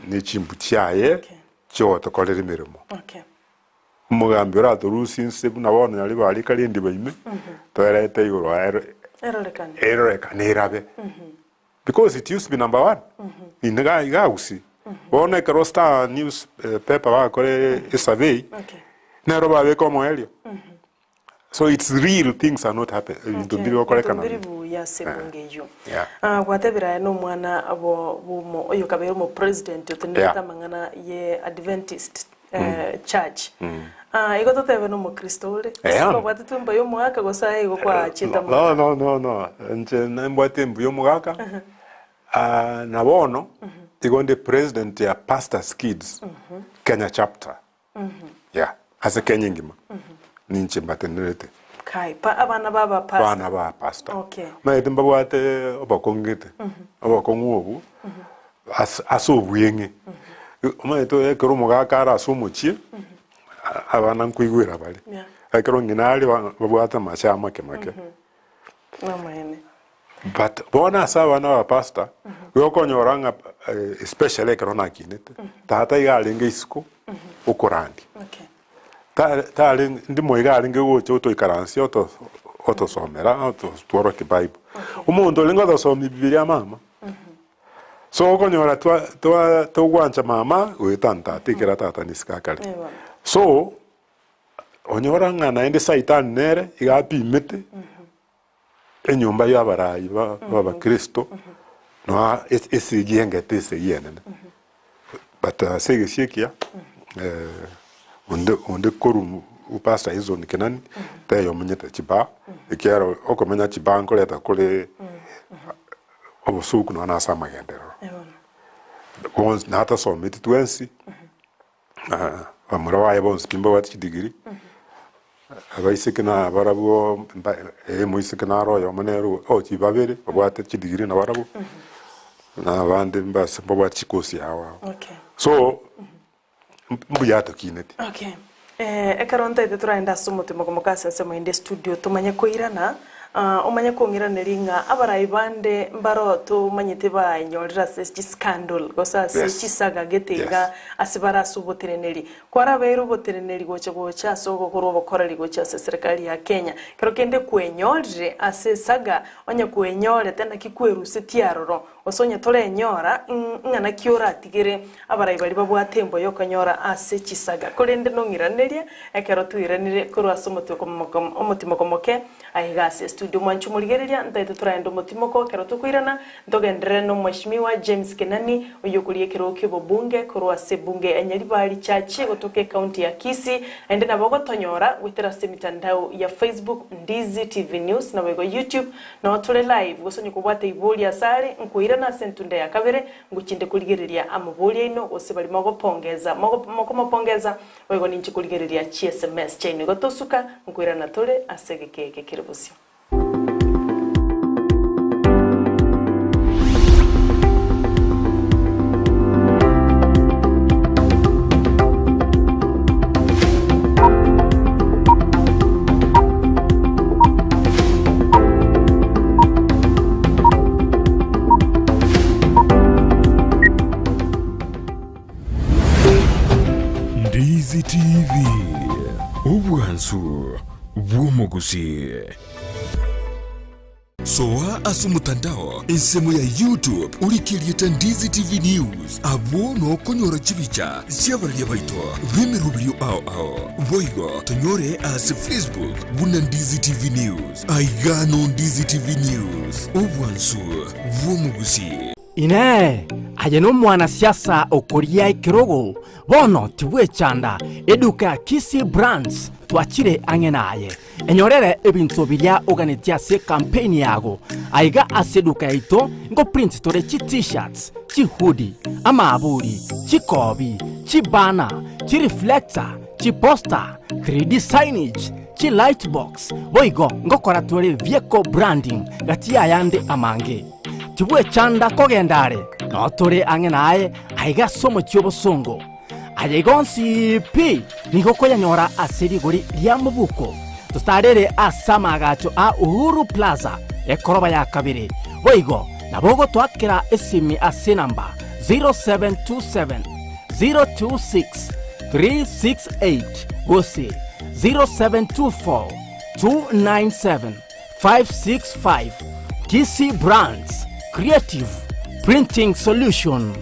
ne chimbu chiaye Okay. chiogotokorera emeremo. Okay. Omogambi oratorusie inse buna bono nyaribo aria kare endiba ime, toerete igoro aye Erorekane. erorekane erabe. Because it used to be number one. Inde iga iga Gusii. Bono ekero Star news paper bagakora esurvey, Okay. nero babeka omoerio. So it's real things are not happen ebinto Okay, mbiri gokorekana ebinto mbiri buya ase ebunge eyio. Yeah. Ah, gwatebire aye nomwana bo bomo oyo okabeire omopresident otenerete Yeah. amang'ana ye Adventist eh, church. Ah, igo totebe nomokristo ore. Gose Yeah. kwabwatetwe mbuya omogaka gose aye igo kwachete No, amang'ana. no, no, no. Inche nimbwate mbuya omogaka. Ah, na bono igo ndi president ya Pastors Kids Kenya chapter. Yeah, ase Kenya engima ninche mbatenerete. Kai, pa abana ba ba pastor. Abana ba pastor. Okay. Omanyete mbabwate obokong'u gete, obokong'u obwo ase ase obweng'e. Omanyete ekero omogaka are ase omochie, abana nkoigwera bare. Yeah. Ekero ng'ina are ba- babwate amache amake make. Namaene. But bono ase abana ba pastor, igo okonyora ng'a especially ekero nakinete, tata iga arenge isiko okorandia. Okay. Ta- tarenge ndimo iga arenge gocha otoikaransia oto. otosomera otworokia bible. Omonto orenge otosomia bibilia mama, so okonyora twa twa togwancha mama goetania tata ekero tata nisiko akare. So, onyora ng'a naende saitani nere iga apimete. Enyomba y'abarai b'Abakristo noa esegi engete esegi enene, but ase egesio ekiya onde onde korwa pastor Hezron Kenani taiyo omenyete chibaa, ekiagera okomenya chibaa nkoreta kore obosuku nonya ase amagenderero. Bonsi natasometi twensi. Bamura baye bonsi pi mbabwate chidigiri, abaiseke na barabwo mba omoiseke naro oyomo nere o chibabere babwate chidigiri nabarabwo, na abande mbase mbabwate chikosi ao ao. Okay. So, mbuya atokineti. Okay. Ekero ntaete toraende ase omotwe mokomoka ase ensemo ende estudio tomanye koirana, Omanye kong'iraneria ng'a abarai bande mbaro tomanyete baenyorire ase chiscandal gose ase Yes. chisaga gete Yes. iga ase bare ase oboteneneri. Kwarabeire oboteneneri gocha gocha ase ogokorwa obokoreri gocha ase eserekari ya Kenya. Ekero kende kwenyorire ase esaga, onye kwenyorete naki kwerusetie aroro, gose onye torenyora ng'a naki oratigere abarai baria babwate embo y'okonyora ase chisaga. Korende nong'iranerie ekero twairanire korwa ase omotwe omotimoko-moke Aiga ase estudio mwanche omorigereria, ntaete toraende omotimoko ekero tokoirana, ntogenderere na Omweshimiwa James Kenani, oyio okoria ekerogo ki'obobunge korwa ase ebunge ya Nyaribari Chache gotoka ecounty ya Kisii, naende nabo ogotonyora goetera ase emitandao ya Facebook, Ndizi TV News naboigo YouTube, nao tore live, gose onye kobwate iboria asare, nkoirana ase entunda ya kabere, ngochinde korigereria amaboria aino gose baria mogopongeza mokomopongeza Boigo ninche korigereria chiSMS chiaino igo tosuka, nkoirana tore ase egeka eke kere bosio. Ndizi TV, obwansu bw'omogusii. Soa ase omotandao ensemo ya YouTube orike erieta Ndizi TV News abwo nokonyora chibicha chi'abararia baito b'emeroberio ao ao. Boigo tonyore ase Facebook buna Ndizi TV News. Aiga no Ndizi TV News, obwansu bw'omogusii. Inee! Aye nomwanasiasa okoria ekerogo? Bono tibwechanda, eduka ya Kisii Brands twachire ang'e naye. Enyorere ebinto biria oganetie ase ekampeini yago. Aiga ase eduka yaito nkoprint tore chi T-shirts, chihoodie, amaaburi, chikobi, chibanner, chireflector, chiposter, 3D signage, chilightbox, boigo ngokora tore vehicle branding gati y'ayande amange. Tibwechanda kogenda are, nao tore ang'e naye aiga ase omochie obosongo. Aya igo onsi pi nigo okoyanyora ase rigori ria mobuko. Totarere ase amaagacho a Uhuru Plaza, ekoroba ya kabere. Boigo nabo ogotoakera esimi ase enamba 0727 026 368 gose 0724 297 565 Kisii Brands Creative Printing Solution.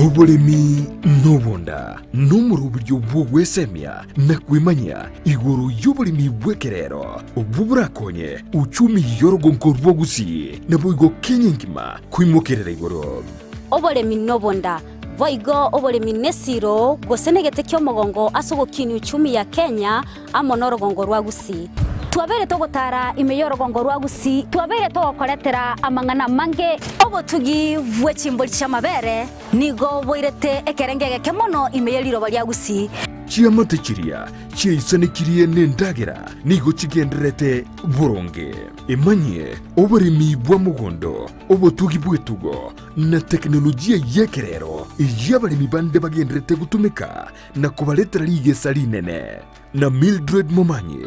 Oboremi nobonda nomoroberio bw'ogwesemia na kwemanyia igoro y'oboremi bw'ekerero obwo borakonye uchumi y'orogonko rwa Gusii naboigo Kenya engima koimokerera igoro. Oboremi nobonda, boigo oboremi nesiro gose negete ki'omogongo ase ogokinia uchumi ya Kenya amo norogongo rwa Gusii. Twabeire togotara ime y'orogongo rwa Gusii, twabeire togokoretera amang'ana amange. Obotugi bwe chimbori chi'amabere nigo boirete ekerengo egeke mono ime ye riroba ria Gusii. Chiamate chiria chiaisanekirie nendagera nigo chigendererete boronge. Emanyie oboremi bwa mogondo, obotugi bw'etugo, na tekinolojia y'ekerero eyio abaremi bande bagendererete gotumeka na kobaretera rigesa rinene. Na Mildred Momanyi.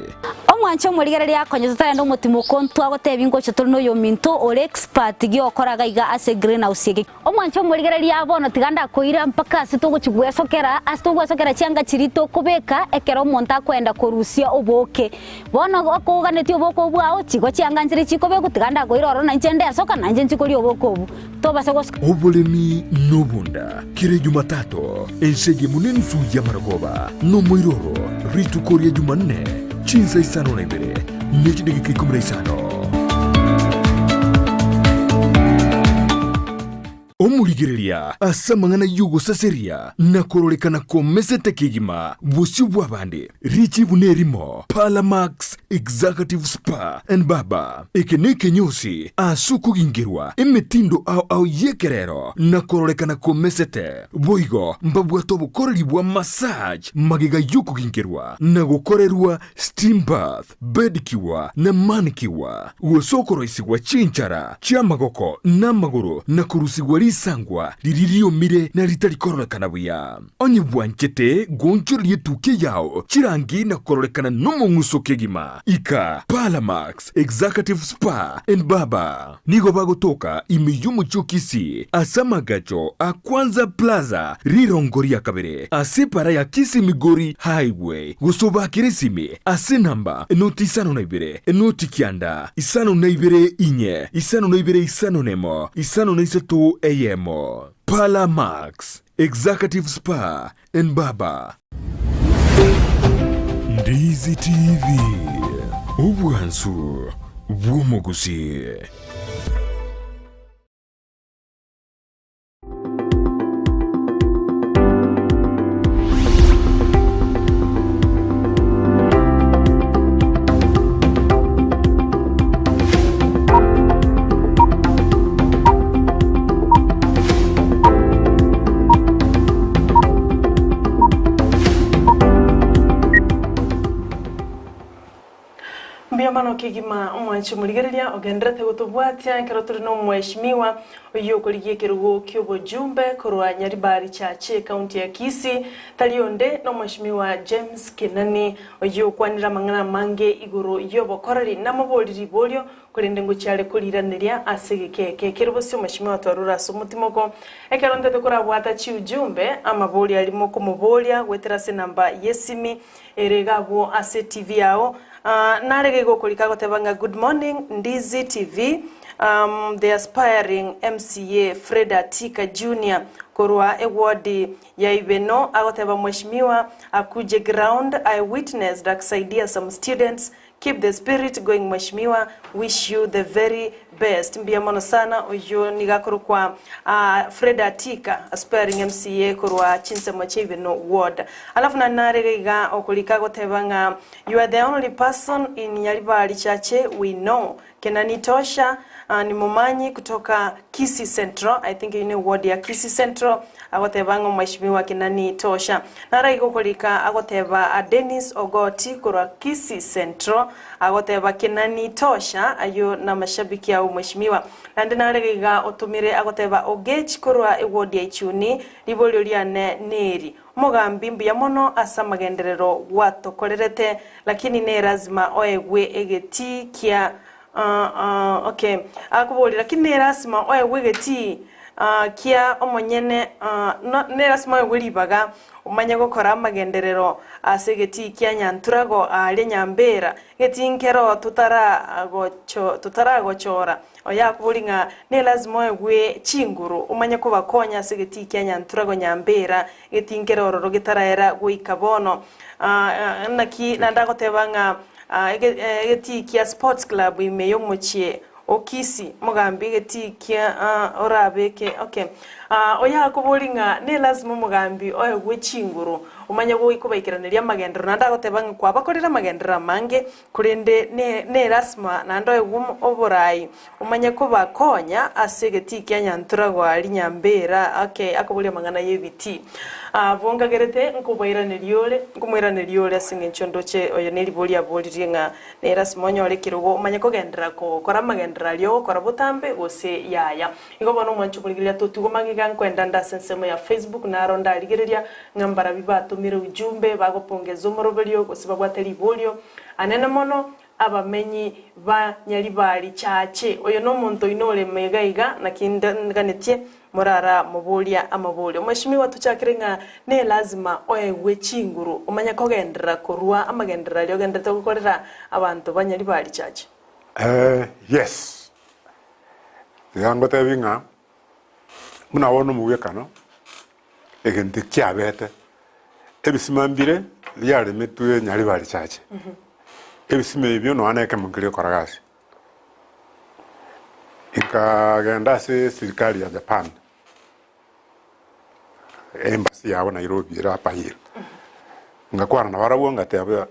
Omwanche omorigereria akonye totarenda omotimoko ntwagotebia ngocha tore noyominto ore expert giokora gaiga ase greenhouse eke. Omwanche omorigereria bono tiga ndakoira mpaka ase togochi gwesokera ase togwesokera chianga chiria tokobeka ekero omonto akoenda korusia obooke. Bono okoganetie obooke obwo bwao chigo chianga nchire chikobekwa tiga ndakoira ororo nainche ndesoka nainche nchi koria obooke obwo. Tobase gosoka. Oboremi nobonda kera Ejumatatu, ense eyemo nenusu y'amarogoba, nomoiroro rituko ria Jumanne, chinsa isano na ibere ne chidageka ikomi na isano. Omorigereria ase amang'ana y'ogosaseria na kororekana komesete kegima bosio bw'abande, richibu nerimo, Parlamax Executive Spa and Barber. Eke nekenyosi ase okogingerwa emetindo ao ao y'ekerero na kororekana komesete. Boigo mbabwate obokoreri bwa massage magega y'okogingerwa na gokorerwa steam bath, bedicure na manicure, gose okoroisigwa chinchara chi'amagoko na amagoro na korusigwa risangwa riria riomire na ritari kororekana buya. Onye bwanchete goonchoreria etukia yao chirangi na kororekana nomong'uso kegima, ika Parlamax Executive Spa and Barber. Nigo bagotoka ime y'omochie o Kisii ase amagacho a Kwanza Plaza rirongo ria kabere ase epara ya Kisii Migori Highway gose obakere esimi ase enamba enoti isano na ibere enoti kianda isano na ibere inye isano na ibere isano nemo isano na isato eyemo. Parlamax Executive Spa and Barber. Ndizi TV, obwansu bw'omogusii. Mbuya mono kegima omwanchi omorigereria ogenderete gotobwatia ekero tore na omweshimiwa oyio okorigia ekerogo ki'obojumbe korwa Nyaribari Chache ekaunti ya Kisii tari onde na omweshimiwa James Kenani oyio okwanire amang'ana amange igoro y'obokoreri namoborie riborio Korende ngochia are koriraneria ase egeka eke kere bosio omweshimiwa twarure ase omotima oko. Ekero ntete korabwata chiujumbe, amaborio aria mokomoboria goetera ase enamba y'esimi ere iga abwo ase TV yao. Nare iga igokorika agoteba ng'a good morning Ndizi TV, um, the aspiring MCA Fred Atika Junior korwa eward ya Ibeno agoteba mweshimiwa akuje ground I witnessed akisaidia some students Keep the spirit going mweshimiwa wish you the very best mbuya mono sana oyio nigo akorokwa Fred Atika aspiring MCA korwa chinsemo chia Ibeno ward alafu naende nare iga okorika agoteba ng'a you are the only person in Nyaribari chache we know Kenani Tosha ni Momanyi kutoka Kisii Central I think eyio ne ward ya Kisii Central Agoteba ng'a Omweshimiwa Kenani Tosha naro igo okorika agoteba Dennis Ogoti korwa Kisii Central agoteba Kenani Tosha ayio namashabiki ao Omweshimiwa. Naende nare iga otomire agoteba Ogech korwa eward ya Ichuni riborio riane neri Omogambi mbuya mono ase amagenderero gwatokorerete lakini nerazima oegwe egetii kia Okay. Akoboria, lakini nerasima oegwe egetii kia omonyene no nerasima oegwe ribaga omanye gokora amagenderero ase egetii kia Nyanturago aaria Nyambera, egetii nkero totaragocho totaragochora. Oyo akoboria ng'a nelasima oegwe chinguru omanye kobakonya ase egetii kia Nyanturago Nyambera, egetii nkere ororo getaraera goika bono. Naki naende agoteba ng'a Egetii kia Sports Club ime y'omochie o Kisii, omogambi egetii kia orabeke okay. Oyo akoboria ng'a ne lazima omogambi oegwe chinguru Omanye goikobaikeraneria amagenderero naende agoteba ng'a kwabakorire amagenderero amange korende ne ne lasima naende oegwe oborai omanye kobakonya ase egetii kia Nyanturagwa aria Nyambera okay akoboria amang'ana y'ebitii. Abwo nkagerete nkobairaneria ore nkomoiraneria ore ase eng'encho ndoche oyo ne ribori aboririe ng'a ne lasima onyore ekerogo omanye kogenderera gokora amagenderero aria ogokora botambe gose yaya. Igo bono omwanche omorigereria totigwe magega nkoenda nde ase ensemo ya Facebook naro ndarigereria ng'a mbarabwo batomire ujumbe bagopongeza omoroberio gose babwate riborio anene mono abamenyi ba Nyaribari Chache. Oyo nomonto oino ore mega iga naki nganetie morara moboria amaborio. Mweshimiwa tochakere ng'a ne lazima oegwe chinguru omanye kogenderera korwa amagenderero aria ogendererete gokorera abanto ba Nyaribari Chache. Yes. Tiga ngotebi ng'a buna bono omogwekano, egento kiabete, ebisima mbire biaremetwe Nyaribari Church, ebisima ebio nonya na ekemo nkeria gokora gasi. Nkagenda ase eserikari ya Japan, embassy yabo Nairobi ere Upper Hill, ngakwana nabarabwo ngateba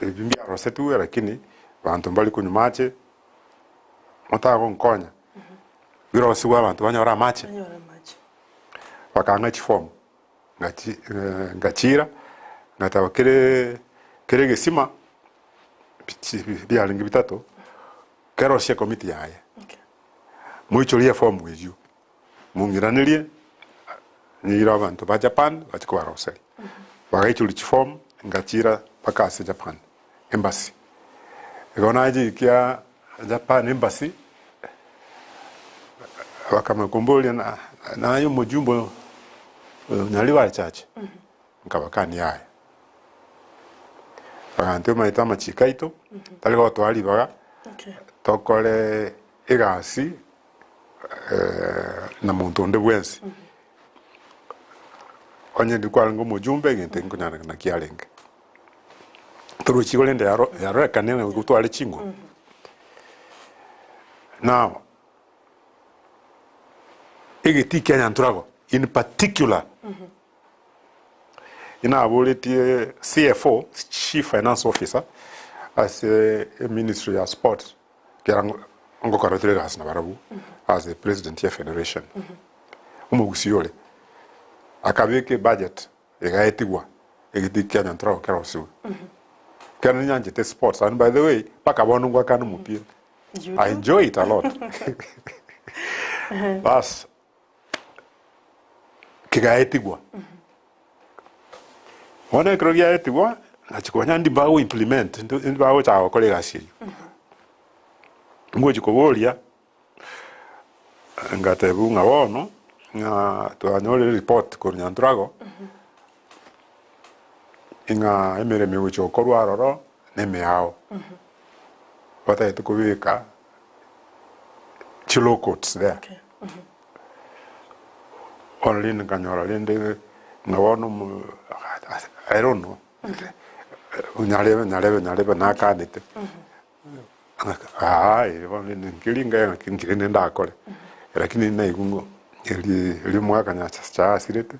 ebi mbiarosetigwe lakini abanto mbari konywa mache. Motagonkonya, birosigwe abanto banyore amache. Banyore amache. Bakang'a chifomu, ngachi ngachiira, ngateba kere kere egesima bichi biarenge bitato, kerosie ekomiti yaye, Okay. moichorie efomu eywo, mong'iranerie, nyeire abanto ba Japan bache kobaroseria. Bagaichoria chifomu, ngachiira mpaka ase Japan embassy. Igo nachikia Japan embassy, bakamanya komboria na naye omojumbe oyo Nyaribari Church, nkabakania yaya. Bagantebia omanyete amachiko aito, tari gotoa ribaga, Okay. tokore egasi na monto onde bwensi. Onye ndikwarenge omojumbe egento nkonyara naki arenge. Torochi korende yaro yarorekane ng'a gotware chinguru. Now, egetii kia Nyanturago in particular, inaboretie CFO, Chief Finance Officer, ase eministry ya sports, Ekero ngokora tore egasi nabarabwo as a president ye federation, omogusii ore akabeka ebudget egaetigwa egetii kia Nyantrago kerosiwe. Ekero ninyanchete sports and by the way mpaka bono ngwakana omopira, You I do? enjoy it a lot. Bas kegaetigwa, bono ekero giaetigwa, nachia konya ndi bago implement ndi bagochaka gokora egasi eywo. Ngochia koboria, ngatebiwa ng'a bono, ng'a twanyorire report korwa Nyanturago, ng'a emeremo egochia gokorwa aroro na emeao, batagete kobeka chi law courts there. Okay. Bono rende nkanyora rende ng'a bono omo I don't know, nyarebe nyarebe nyarebe nakanete, aa bono rende nkeri nkae ng'a nki rende ndakore, lakini naigwa ng'a eri erio omogaka nyachaasirete,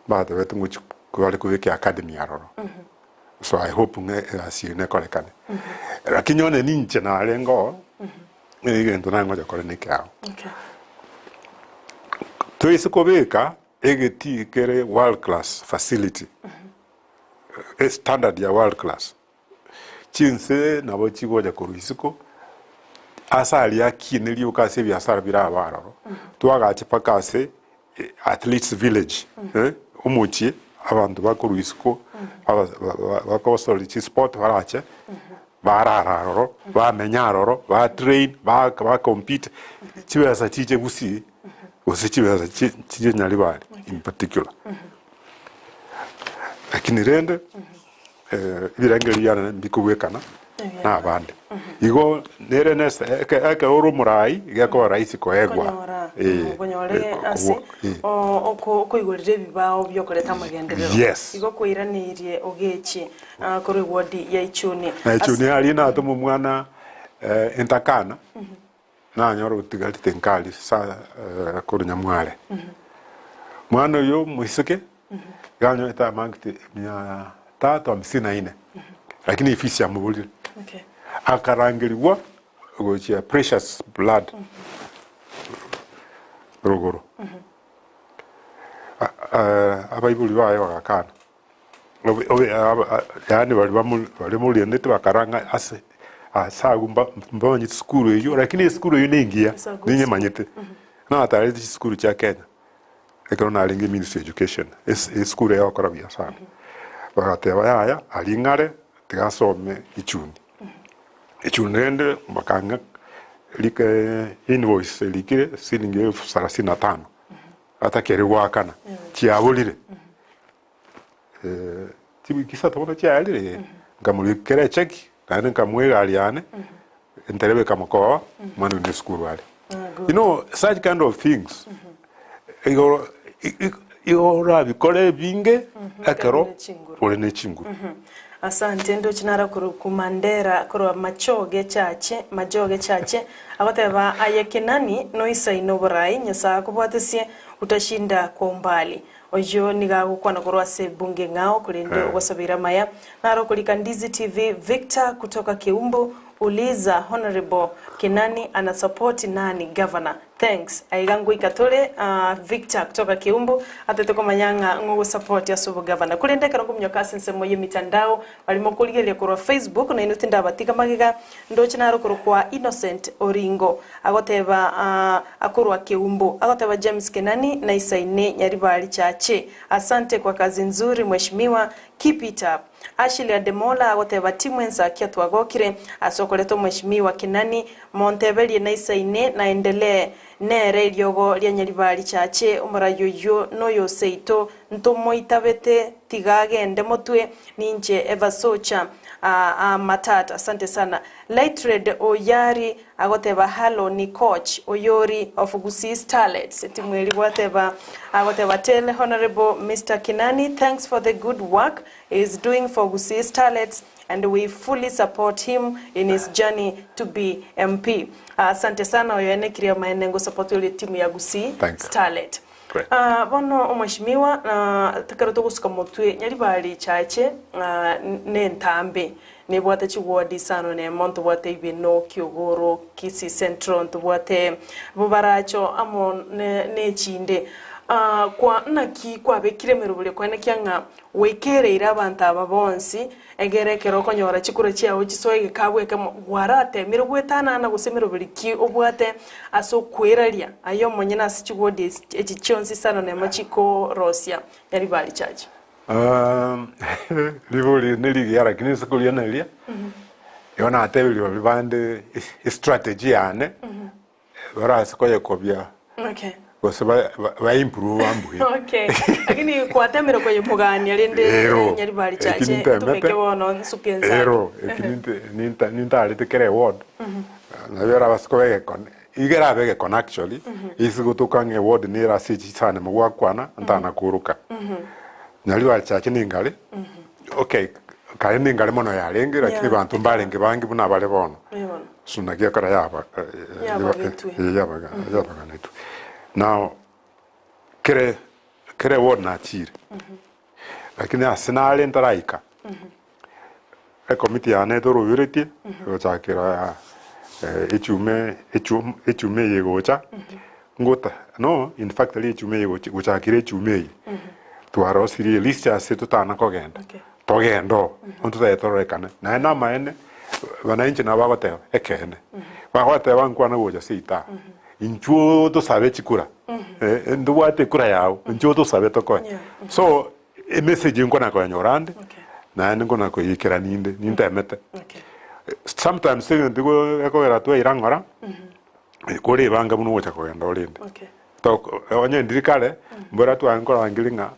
mbatebete ngochi bare kobeka eacademy aroro, so I hope ng'a egasi eye nekorekane. Lakini onye ninche narenge oo, egento naye ngocha kore nekeao. Okay. Toise kobeka egetii kere world class facility, estandard ya world class, chinse nabo chigocha korwa isiko, ase aria akine rioka ase ebiasara bire aba aroro, twagache mpaka ase athletes village, omochie abanto bakorwa isiko, aba bakosori chisport barache, barara aroro, bamenya aroro, ba train, ba ba compete, chibesa chiche gusii, gose chibesa chi chiche Nyaribari in particular. Lakini rende, ebirengererio biane mbikobwekana na abande. Igo nere nese eke ekero ore omorai, gekoba rahisi koegwa Konyora eh, konyore eh, ase kobo eh. o- oko okoigorera ebibao biokoreta amagenderero. Yes. Igo kwairaneire ogechi ah, korwa ewodi ya Ichuni. Na Ase- Ichuni aria natoma omwana entakana, nanyora otigarete nkari sa korwa Nyamware. Mwana oyio omoiseke. Iga anyorete amang'iti mia tatu hamsini na nne, lakini efisi yamoborire. Okay. Akarangerigwa gochia Precious Blood rogoro. Abaibori baye bagakana, Obe- obe- aba- a- yaani baria bamo- baria moriendete bakaranga ase ase agwo mba- mbamanyete esukuru eywo, lakini esukuru eywo nengiya, It's a good ninyemanyete. Natarete chisukuru chia Kenya, ekero narenge Ministry of Education, es- esukuru eye egokora buya sana. Bagateba yaya, aria ng'are, tiga asome ichuni. Ichuni rende bakang'a rike invoice erikire siringi elfu thelathini na tano, atakeri goakana, chiaborire. Chiwiki isato bono chiarire, nkamorikera echeki, naende nkamoa egari yane, entereba ekamokoa, omwana oyo nesukuru are. You know, such kind of things, igoro igo orabikore ebinge ekero ore ne chinguru. Asante ndoche naro korwa ku Mandera korwa Machoge chache Majoge chache agoteba aye Kenani noisaine oborai Nyasae akobwatesie utashinda kwa umbali Oyio nigo agokwana korwa ase ebunge eng'ao, korende ogosabeire amaya. Naro okorika Ndizi TV, Victor kutoka Keumbu, uliza Honourable Kinani ana support nani governor? Thanks. Aiga ngoika tore Victor kutoka Keumbu atete komanya ng'a ng'o ogosupport ase obogavana. Korende ekero nkominyoka ase ensemo y'emitandao baria mokorigereria korwa Facebook nainwe tindabatiga magega ndoche naro korokwa Innocent Oringo. Agoteba, Akorwa Keumbu. Agoteba James Kenani naisaine Nyaribari Chache. Asante kwa kazi nzuri mheshimiwa, keep it up. Ashley Ademola agoteba Timu ensakia twagokire ase okoreta omheshimiwa Kenani, monteberie naisaine naendelee nere eriogo ria Nyaribari Chache omorai oyio noyo seito ntomoitabete tiga agende motwe ninche Eva Socha Matata asante sana. Lightred Oyari Agoteba Hallo ni coach oyori of Gusii Starlets etimu eria gwateba agoteba tell honourable Mister Kinani thanks for the good work he is doing for Gusii Starlets and we fully support him in his journey to be MP. Asante sana oyo enekirie amaene ngosupport ore etimu ya Gusii Thank you. Starlet. Great. Ah, bono omweshimiwa ah, ekero togosuka motwe Nyaribari chache ah, nentambe Nibwate chiward isano nemo, ntobwate Ibeno, Kiogoro, Kisii Central, ntobwate Bobaracho amo nechinde. Kwa naki kwabekire emeroberio koenekia ng'a gwaikereire abanto aba bonsi, egere ekero okonyora chikura chiao chisoe egekabu ekemo, gwaratemire gwetanana gose emeroberio ki obwate ase okweraria aye omonyene ase chiward echi chionsi isano nemo chikorosia Nyaribari Church? Ribori eri nerigiya lakini ase korianeria, igo natebirie baria bande estrategy yane, barase koyekobia Okay. gose ba- ba- baimprove bambuya. Okay. Lakini kwatemire koyemogania rende Ero, Nyaribari eki Church nintemete. tumeke bono nsuke ensake. Ero, eki ninte- ninta- nintarete kera eward, nabo erabase koba egekone, iga erabe egekone actually, ase gotoka ng'a eward nere ase chisani mogwakwana, ntana koroka. Nyaribari Church ningare, okay, kare ningare mono yarenge, lakini Yeah. banto mbarenge bange buna bare bono. Eh, bono. So naki ekero yaba Yabagetwe. yabaga yabaganetwe. Now, kere kere eward nachire, lakini ase nare ntaraika, Ekomiti yane etoroberetie gochakera echiume echium echiume eye egocha, ngota no in fact tari echiume eye egocha gochakera echiume eye, twarosirie elist ase totana kogenda, Okay. togende oo, bono totaete tororekane. Naende amaene, wananchi nabo bagoteba ekeene, bagoteba nkwana gocha seito aa, inchuo tosabe chikura, ntobwate ekura yago, inchuo tosabe tokoe. Yeah. So, Emessage nkona koyenyora ande, Okay. naende nkona koyeikerania inde, nintemete. Okay. Sometimes egento igo gekogera twaira ng'ora, kore ebanga buna ogocha kogenda orende. Okay. Tok onye ndiri kare, mbora tware nkorangeria ng'a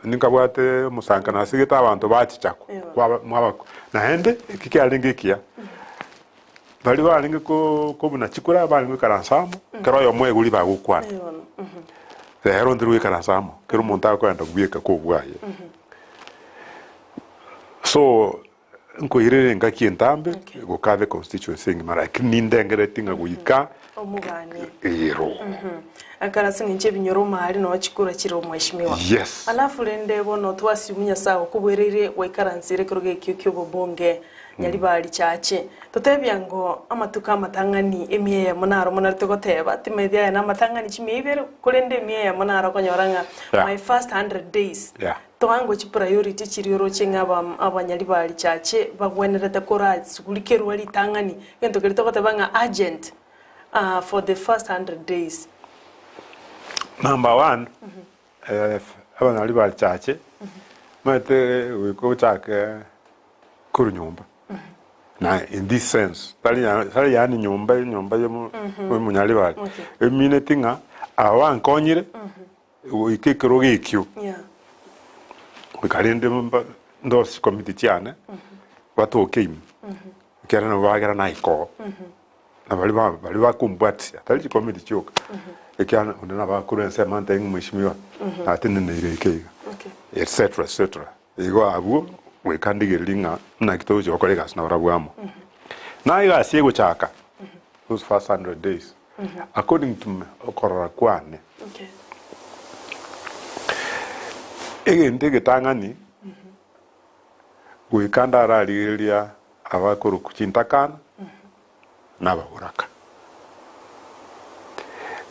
ninkabwate omosankano ase gete abanto bachicha Ewa. kwaba mwabakwa. Naende, eki kiarenge ekiya, baria barenge ko kobuna chikura barenge goikaransa amo, ekero oyomo aigure bagokwana. Ewa. Rero ntiri goikaransa amo, kera omonto akoenda bweka kobua aye. So, Nkoirere engaki entambe Okay. gokaba econstituency engima lakini nindengereti ng'a goika Omoganie. ero. Ekero ase eng'encho ebinyoro omari noo chikura chire omweshimiwa. Yes. Alafu rende bono twasimu Nyasae okoboereire gwaikaransire ekerogo ekio ki'obobonge Nyaribari chache. Totebia ngo amatuko amatang'ani emia eyemo naro monarete goteba, timanyeti aya namatang'ani chimia ibere, korende emia eyemo naro okonyora ng'a Yeah. my first hundred days. Yeah. Toango chipriority chiria oroche ng'a aba abanyaribari chache bagwenerete korasugurikerwa ritang'ani, egento keria togoteba ng'a urgent for the first hundred days. Number one, abanyaribari chache, omanyete goika ochake korwa nyomba, na in this sense, tari ya tari yaani nyomba enyomba ya omo omonyaribari, Okay. emineti ng'a aba bankonyire. Goika ekerogo ekio, goika rende ndose chikomiti chiane, batoke ime, ekiagera nabo bagera naika oo, na baria ba baria bakombwatisia, tari chikomiti chioka, ekiagera onde nabo akorwa ensemo antebie ng'a mheshimiwa, nateneneire eke iga, etc etc. Igo abwo goika ndigererie ng'a naki togochia gokora egasi nabarabwo amo. Na egasi egochaka, those first 100 days, According to me, okorora kwane, egento egetang'ani goika ndararigereria abakorokwa chintakana na ababoraka.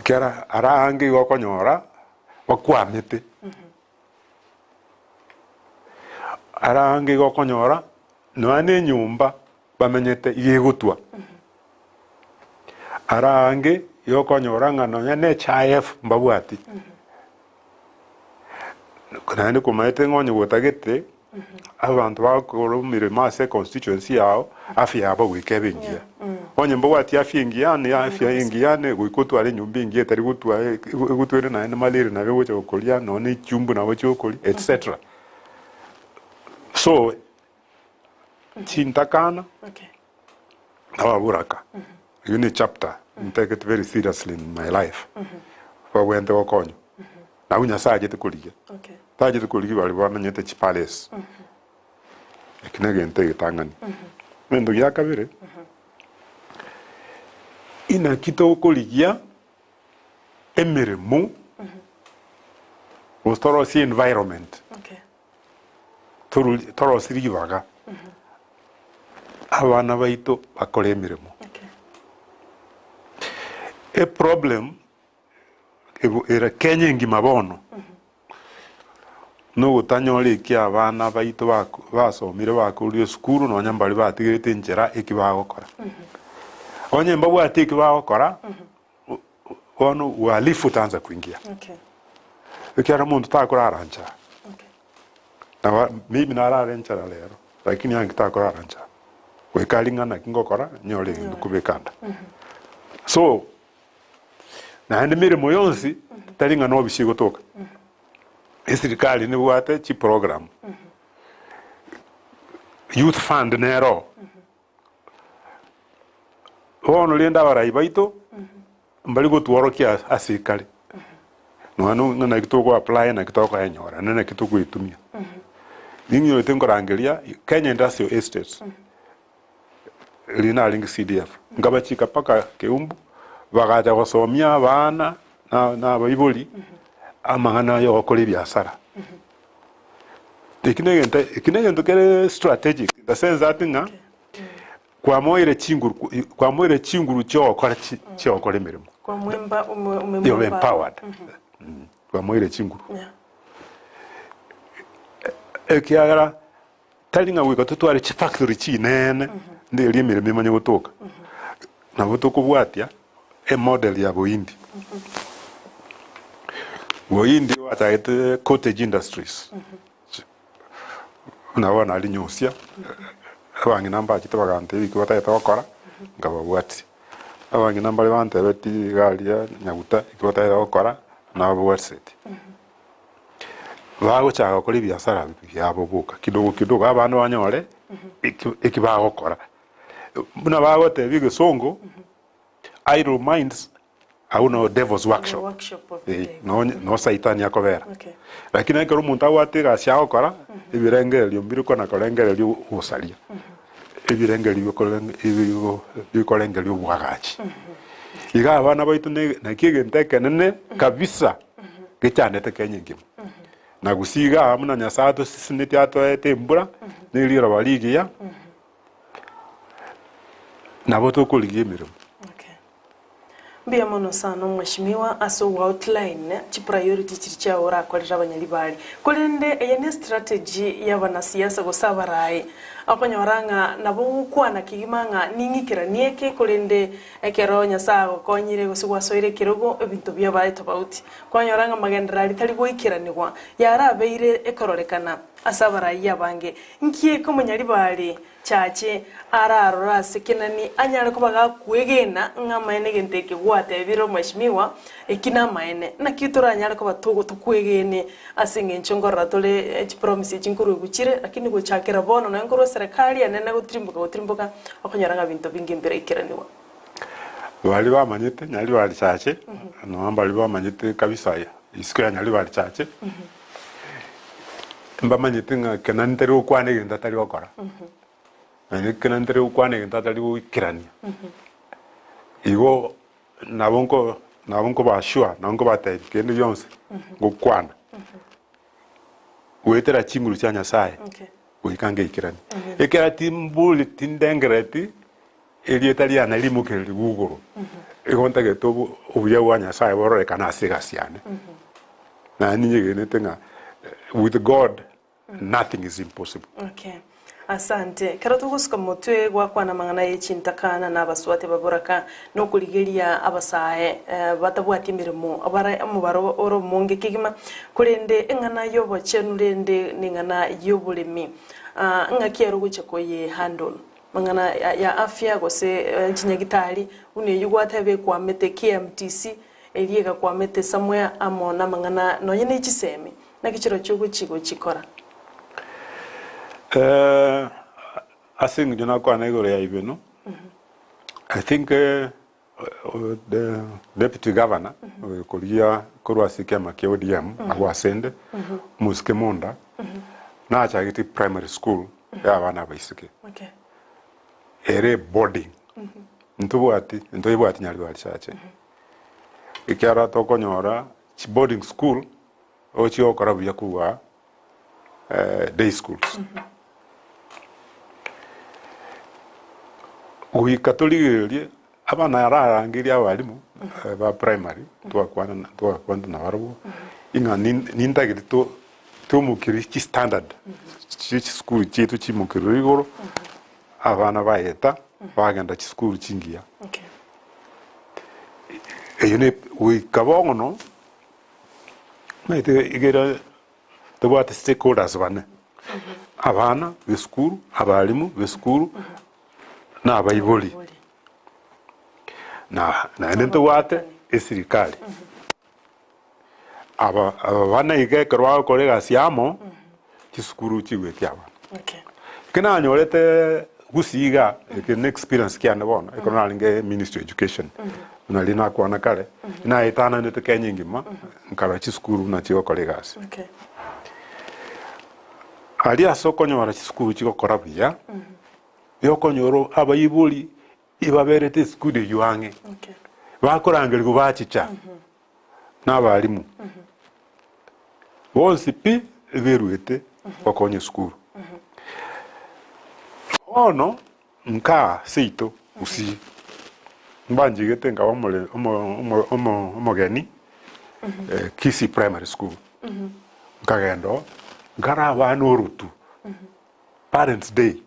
Ekiagera ara aange igo okonyora bakwamete, ara aange igo okonyora nonya na enyomba bamenyete iga egotwa. Ara aange igo okonyora ng'a nonya ne HIF mbabwati. Naende komaete ng'a onye gotagete abanto bagokora emeremo ase econstituency yao, afya yabo goika ebe engiya. Onye mbabwati afya engiya ne afya engiya ne goika otware enyomba engiya etari gotwa egotwere naende malaria nabo egocha gokoria nonya ne echumbu nabo chiokoria etc. So Chintakana na ababoraka, eyio ne chapter ntake very seriously in my life, babwenerete gokonywa. Nabwo Nyasaye achete korigia, tachete korigia baria bamenyete chipalace, eki negento egetang'ani. Egento gia kabere, inaki tokorigia emeremo gose torosie environment. Torosie ribaga abana baito bakore emeremo. Eproblem ere Kenya engima bono, nogotanyora eki abana baito basomire bakorire esukuru nonya mbari batigerete enchera eki bagokora. Onye mbabwati eki bagokora, bono uhalifu utaanza kuingia. Ekiagera omonto takorara nchara. Nabo maybe narare nchara rero, lakini ange takorara nchara. Goika aria ng'a naki ngokora, nyore egento kobeka nda. So, naende emeremo yonsi, tari ng'a nobisi egotoka. Eserikari nebwate chiprogram, youth fund nero. Bono rende abarai baito mbari gotworokia ase ekare, nonya no ng'a naki togo apply naki tokoenyora na naki togoetumia. Ning'inyorete nkorangeria Kenya Industrial Estates, riria narenge CDF, nkabachika mpaka Keumbu, bagacha gosomia abana na na abaibori amang'ana ya ogokora ebiasara. Eki negento eki negento kere strategic in the sense that ng'a kwamoeire chinguru kwamoeire chinguru chiogokora chi chiogokora emeremo. Kwamwemba ume Yobe umemwemba empowered. Kwamoeire chinguru. Yeah. Ekiagera tari ng'a goika totware chifactory chinene nderia emeremo emanye gotoka. Nabo tokobwatia emodel ya Bohindi. Bohindi bachagete cottage industries. Buna bono aria Nyusia, abang'ina mbachete bagantebia ekio batagete gokora, nkababwatia. Abang'ina mbare bantebetie iga aria Nyaguta ekio batagete gokora, nababwatiseti. Bagochaka gokora ebiasara biabo boka kidogo kidogo abande banyore ekio eki bagokora. Buna bagotebia egesongo, idle minds Agwo noo devil's workshop, Workshop of the eh, devil. noo noo saitani akobera. Okay. Lakini ekero omonto abwate egasi agokora, ebirengererio mbire kona korengereria ogosaria. Ebirengerio bikorengeria obwagachi. Iga abana baito naki egento ekenene kabisa gechandete Kenya engima. Na gusii igaa buna Nyasae atosisinetie atoete embura na eriroba rigiya, nabo tokorigia emeremo. Okay. Mbuya mono sana omweshimiwa ase ogo outline chi priority chiri chiao orakorere abanyaribari. Korende eye ne strategy ya abanasiasa gose abarayi okonyora ng'a nabo ogokwana kegima ng'a ning'ikeranie eke korende ekero Nyasaye agokonyire gose gwasoire ekerogo ebinto biabaye tofauti. Kwanyora ng'a magenderero aria tari goikeranigwa yarabeire ekororekana ase abarayi abange. Nki eke omonyaribari Chache ararore ase kenani anyare koba gakwegena ng'a amaene egento eke gwatebire omweshimiwa, eki namaene. Naki toranyare koba togo tokwegene ase eng'encho nkorora tore chipromise echi nkorwa chire, lakini gochakera bono nonya nkorwa eserekari enene gotirimboka gotirimboka, okonyora ng'a binto binge mbiraikeranigwa. Baria bamanyete Nyaribari Chache, nonya mbaria bamanyete kabisa isiko ya Nyaribari Chache, Mbamanyete ng'a Kenani tari gokwana egento atari gokora, naende Kenani tari gokwana egento atari goikerania. Igo nabo nko nabo nkoba assure nabo nkobatebia kende gionsi ngokwana, goetera chinguru chia Nyasaye Okay. goika ngeikeranie. Ekero timbori tindengereti erieta riane rimokererigwe igoro, igo ntagete obo obuya bwa Nyasaye bororekane ase egasi yane. Naende ninyegenete ng'a with God nothing is impossible. Okay. Asante. Ekero togosuka motwe gwakwana amang'ana ye chintakana na abaswati ababoraka na okorigeria abasae eh, batabwati emeremo bare omobaro ore omonge kegima, korende eng'ana y'obochenu rende neng'ana y'oboremi. Ah, ng'aki ere ogochia koye handle? Mang'ana ya afya gose chinyagitari buna eyio gwateba ekwamete KMTC eria egakwamete somewhere amo namang'ana nonye ne chisemi naki chirochio ogochi gochikora. Ase eng'encho nakwana igoro ya Ibeno, I think the deputy governor okoria korwa ase ekiama kia ODM agwo asende, omosike Monda, nachagete primary school ya abana abaiseke. Okay. Ere boarding. Ntobwati, ntoebwati Nyaribari Church. Ekiagera tokonyora chi boarding school ochi gokora buya kobua day schools. Goika torigererie abana ararangerie abalimu ba primary twakwana twakwana nabarobwo ing'a nintagete to toimokererie chistandard chie chisukuru chiaito chiimokererwe igoro, abana bayeta bagenda chisukuru chingiya. Okay. Eyio ne goika bono, omanyete ekero tobwate stakeholders bane, abana b'esukuru, abalimu b'esukuru, na abaibori, na naende ntobwate esirikari. Aba aba bana iga ekero bagokora egasi amo, chisukuru chigwetie abana. Okay. Eke nanyorete gusii iga, eke ne experience kiane bono, ekero narenge ministry of education, buna riria nakwana kare, naetananete Kenya engima, nkarora chisukuru buna chigokora egasi. Okay. Aria ase okonyora chisukuru chigokora buya, nigo okonyora abaibori ibaberete esukuru eywo ang'e, Okay. bakorangerigwa bachicha. Na abalimu bonsi pi eberuete gokonya esukuru. Bono nkaa seito gusii mbanchigete nkaba omore omo omo omo omogeni Kisii primary school, nkagenda oo nkara abana orotu. Parents day,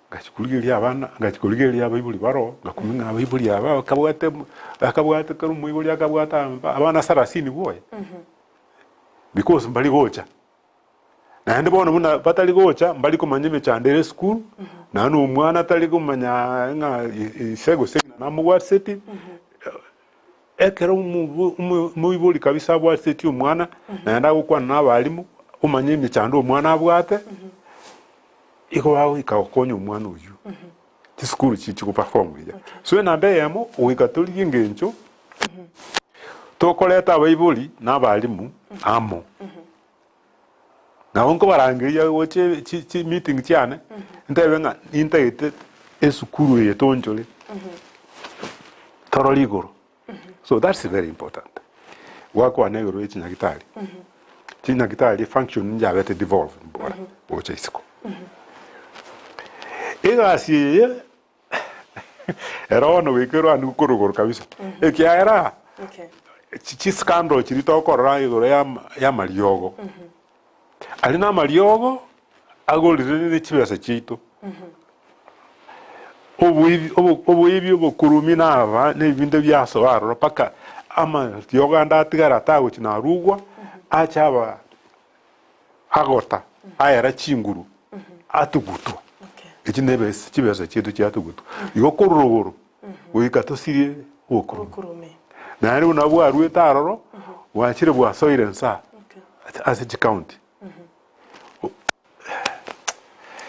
ngachia korigereria abana, ngachia korigereria abaibori baroo, ngakumia ng'a abaibori aba bakabwate akabwate kera omoibori akabwate abana sarasini bwoye, because mbari gocha. Naende bono buna batari gocha, mbari komanya emechando ere esukuru, naende omwana tari komanya ng'a ise gose ng'ina namobwatiseti, Ekero omoibori kabisa abwatisetie omwana, naende agokwana na abalimu, omanye emechando omwana abwate, igo bagoika gokonya omwana oyio. Chisukuru chiria chigoperform buya. So enamba eyemo, goika torigie engencho, tokoreta abaibori na abalimu amo. Nabo nkobarangeria gocha chi chi meeting chiane, ntebe ng'a nintagete esukuru eye tonchore, torore igoro. So that's very important. Gwakwana igoro ya chinyagitari, chinyagitari efunction yabete devolved mbora gocha isiko. Egasi eye ere bono goika erwane korwa igoro kabisa, ekiagera Okay. chi chiscandal chiria tokorora igoro ya ama ya amariogo, aria na amariogo agorire ne chibesa chiaito. Oboibi obo oboibi obokurumi na aba na ebinto biasoa aroro mpaka amariogo ande atigare atagochi narugwa, ache aba agota aera chinguru atugutwa. Echi nebes chibesa chiaito chiatugutwa. Igo korwa rogoro goika tosirie obokurumi. Obokurumi. Naende buna bwaruete aroro, bwachire bwasoire nsa ase chicounty.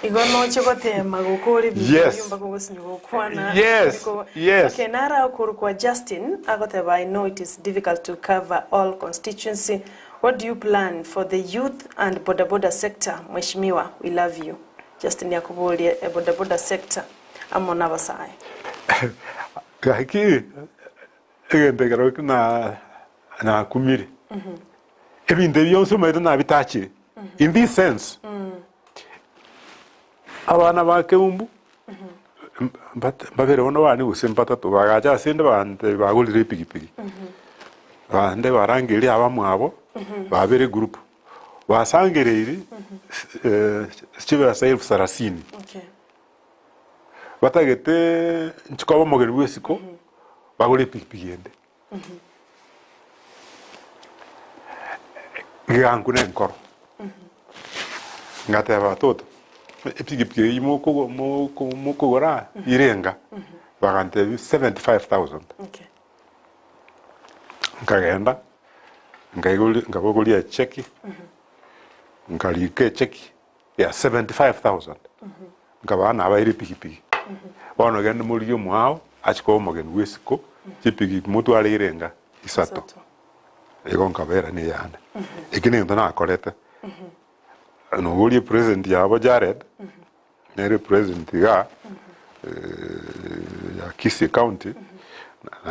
Igo noche gotema gokora ebinto Yes. ebio mpaka ogosinywa gokwana. Yes, Niko- yes. Okay, nara okorokwa Justin agoteba I know it is difficult to cover all constituency. What do you plan for the youth and boda boda sector mweshimiwa we love you. Justin akoboria e boda boda sector amo na abasae. Gaki egento ekero na nakumire ebinto ebi bionsi omanyete nabitachire in this sense abana ba Keumbu mbabere bono bane gose mbatato bagacha ase inde bantebia bagorire epikipiki bande barangeria abamwabo babere egroup basangereiri chibesa elfu sarasini. Okay. Batagete nchi koba omogeni bwa esiko, bagore epikipiki ende. Geganku na enkoro. Ngateba toto, epikipiki eywo mokogo moko mokogora irenga? Bagantebia 75,000. Okay. Nkagenda, nkaigori nkabogoria echeki, nkarika echeki ya 75,000 nkabaa nabaire epikipiki. Bono genda morigie omwao ache koba omogeni bwa esiko, chipikipiki motware irenga isato. Isato. Igo nkabera na eyane. Eki negento nakorete. Noborie president yabo Jared, nere president igaa ya Kisii county,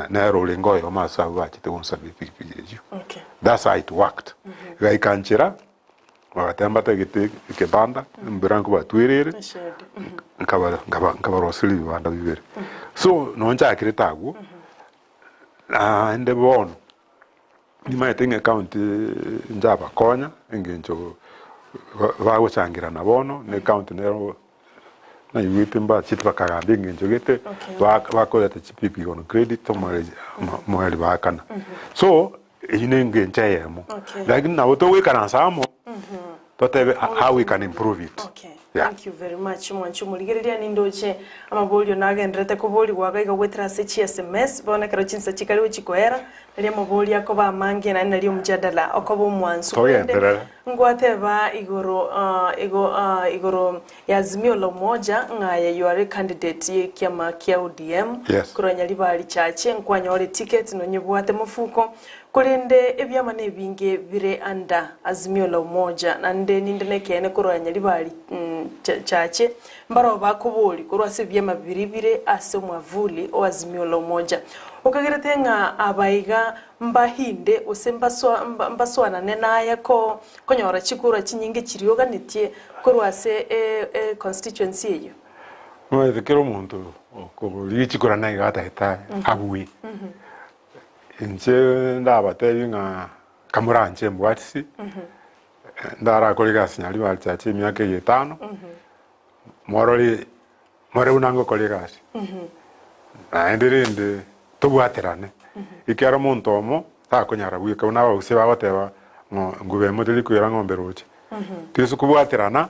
nere orenge oyomo ase abwo bachete gonsabia epikipiki eyio. Okay. That's how it worked. Gaika nchera, Bagateba mbatagete ekebanda, mbera nkobatwerere, Eshedi. nkaba nkaba nkabaroseria ebibanda bibere. So nonchakirete agwo, naende bono, nimanyete ng'a ecounty njabakonya eng'encho ba- bagochangerana bono, na ecounty nero naigwete mbachete bakagamba eng'encho gete, Okay. ba- bakoreta chipikipiki on credit omoreri omoreri baakana. So, Eyio nengencho eyemo. Okay. Lakini nabo togoikaransa amo totebe how we can improve it. Okay. Yeah. Thank you very much mwanchi omorigereria nindoche amaborio nagenderete koborigwa iga iga goetera ase chi sms bono ekero chinsa chikari gochi koera naria amaborio akoba amange naende naria omjadala okoba omwansu Korende Togenderere. ngwateba igoro ah, igo ah, igoro ya Azimio la Umoja ng'a aye you are a candidate ye ekiama kia ODM Yes. korwa Nyaribari Chache nkwanyore ticket nonyebwate mofuko korende ebiama nebinge bire under Azimio la Umoja naende ninde nekeene korwa Nyaribari Chache mbaroo bakobori korwa ase ebiama biria bire ase omwavuli o Azimio la Umoja okagerete ng'a abaiga mbahinde gose mbaswa mbaswanane naye ko konyora chikura chinyinge chiria oganetie korwa ase e constituency eyio. Omanyete kera omonto okorigia chikura nigo atagete abue. Inche ndabatebie ng'a kamoranche mbwatisi, ndarakore egasi Nyaribari Church emiaka eye etano, morore more buna ngokora egasi. Naende rende tobwaterane, ekiagera omonto omo takonyara bweka buna abagusii bagoteba ng'o nguba emo teri koira ng'ombe roche. Toise kobwaterana,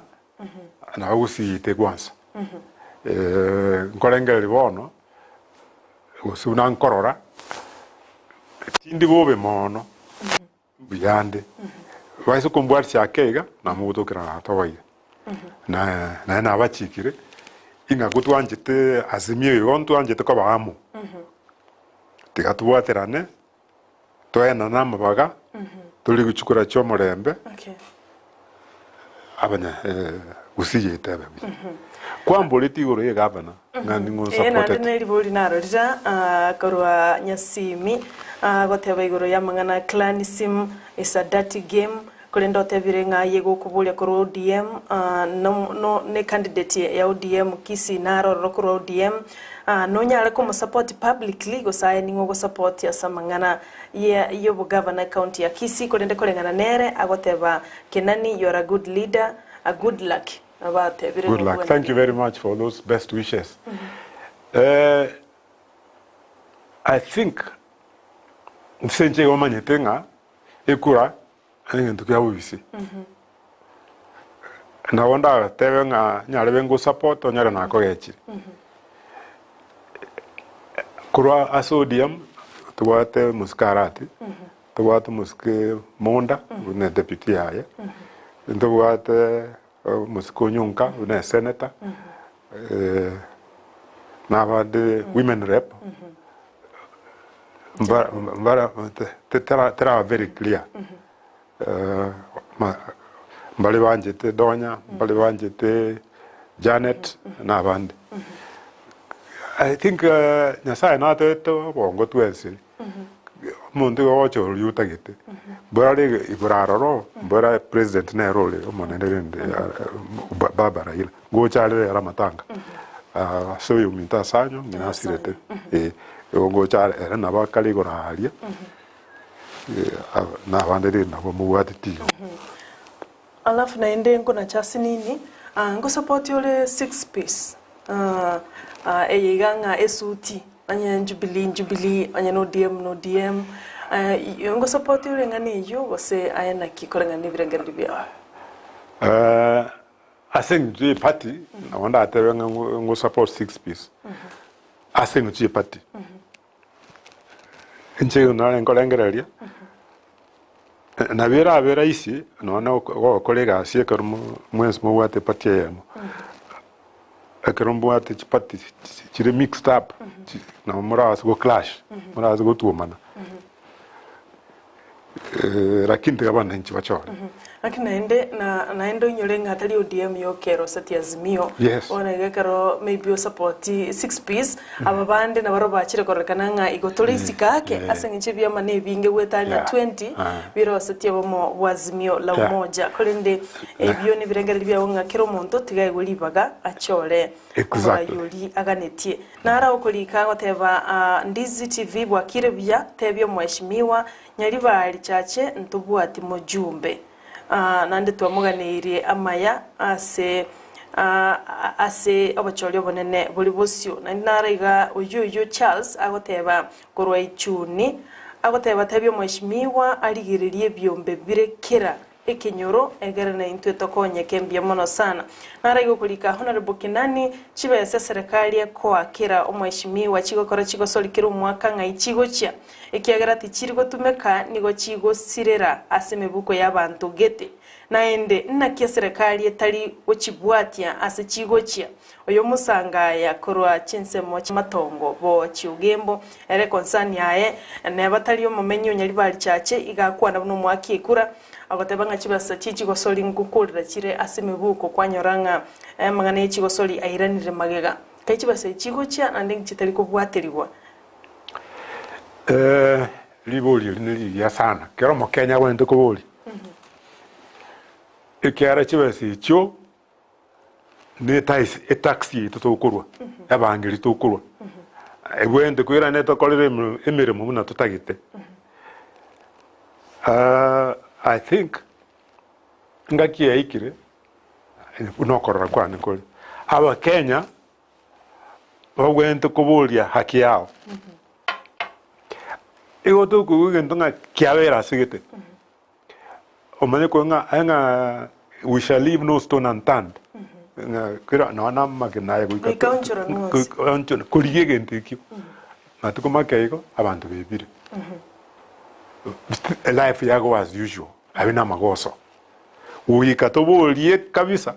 nabo gusii tegwansa. Nkorengereria bono, gose buna nkorora, tindi bobe mono. Mbuyande, baise kombwatisia ake iga, namogotokera natoboire. Na naye nabachikire, ing'a gotwanchete azimio igo ntwanchete koba amo, tiga tobwaterane, toenane amabaga, tori gochikura chi'omorembe, Okay. Abanya Gusii yaito ebe buya. Kwamboreti igoro ye gavana ng'a ning'o Ee, naende nsapotete. neribori narorire ah, korwa Nyasimi ah, goteba igoro y'amang'ana clanism is a dirty game korende otebire ng'a aye gokoboria korwa ODM ah, no, no, ne candidate ya ODM Kisii naro ororo korwa ODM ah, nonyare komosupport publicly gose aye ning'o ogosupport ase amang'ana ye y'obogavana ecounty ya Kisii korende koreng'ana nere agoteba Kenani you are a good leader a good luck nabatebire Good luck. Thank you very much for those best wishes. Eh, I think nse inche igo omanyete ng'a ekura negento kia bobisi. Nabo ndagatebe ng'a nyarebe ngosupport onyore nakogechire. Korwa ase ODM tobwate mosike Arati, Tobwate omosike Monda buna edepute yaye, ntobwate omosike Onyonka buna esenator, na abande women rep, mbara mbara tera teraba very clear ma mbare banchete Donya, mbare banchete Janet na abande. I think Nyasaye natoete obongo twensi. Omonto igo ogocha oria otagete, mbora are igoro aroro, mbora president nere ore omonene rende baba Raila, ngocha are rero amatanga ase oyominto ase anywa ng'ina asirete, eh, igo ngocha are ere nabo akare igoro aria, na abande rende nabo mobwateti igo. Alafu naende nkonacha ase nini, ngosupport ore six piece eye iga ng'a esuti onye Jubilee Jubilee onye na ODM na ODM, ngosupport ore ng'ana eyio gose aye naki koreng'ana na ebirengererio biao? Ase eng'encho ya eparty, nabo ndatebe ng'a ngosupport six piece, ase eng'encho ya eparty. Inche nare nkorengereria, nabo erabe rahisi nonya na gokora egasi ekero mwensi mobwate eparty eyemo, ekero mbwate chiparty chire mixed up, nabo morabase go clash, morabase gotuomana. Lakini tiga abananchi bachore. Lakini naende na naende oinyore ng'a tari ODM yoka eroseti Azimio. Yes. Bono iga ekero maybe osapoti six piece, aba bande nabarobwo bachire kororekana ng'a igo tore isiko ake ase eng'encho ebiama na ebinge goetania Yeah. 20 Ah. biroseti obomo bwa Azimio la Yeah. Umoja. Korende ebio nebirengererio biabo ng'a kera omonto tiga aegwe ribaga achore Exactly. omorai oria aganetie. Nara okorika agoteba, Ndizi TV bwakire buya, tebia omweshimiwa Nyaribari chache ntobwati mojumbe. Naende twamoganeirie amaya ase ase obochori obonene bori bosio. Naende naro iga oyio oyio Charles agoteba korwa Ichuni, agoteba tebia omweshimiwa arigererie ebiombe bire kera Ekenyoro, egere naintwe tokonyeke mbuya mono sana. Naraigwe okorika Honourable Kinani, chibesa eserekari ekoa kera omweshimiwa chigokora chigosori kera omwaka ng'ai chigochia? Ekiagera tichiri gotumeka nigo chigosirera ase emebuko y'abanto gete. Naende naki eserekari etari gochibwatia ase chigochia? Oyo Mosangaya korwa chinsemo chi'amatongo bo Chiugembo, ere concern yaye neba tari omomenyi o Nyaribari Chache iga akwana buna omoaki ekura, agoteba ng'a chibesa chie chigosori ngokorera chire ase emebuko kwanyora ng'a amang'ana ye chigosori airanire magega. Kai chibesa echi chigochia naende nchitari kobwaterigwa. Ribori eri nerigiya sana, kera omokenya agwenerete koboria, ekiagera chibesa echio ne etaisi etax yaito tokorwa, ebangeri tokorwa, ebwenerete koirana tokorere emeremo buna totagete. I think engaki yaikire buna okorora kwane kore, abakenya babwenerete koboria haki yao. Igo tokoigwa egento ng'a kiabeire ase gete. Omanye korwa ng'a aye ng'a we shall leave no stone unturned, ng'a kera nonya na amagena aya goika Goika oonchorane onsi. goika oonchorane korigia egento ekio. Matuko make igo, abanto bebire. Life yago as usual, abe na amagoso. Goika toborie kabisa,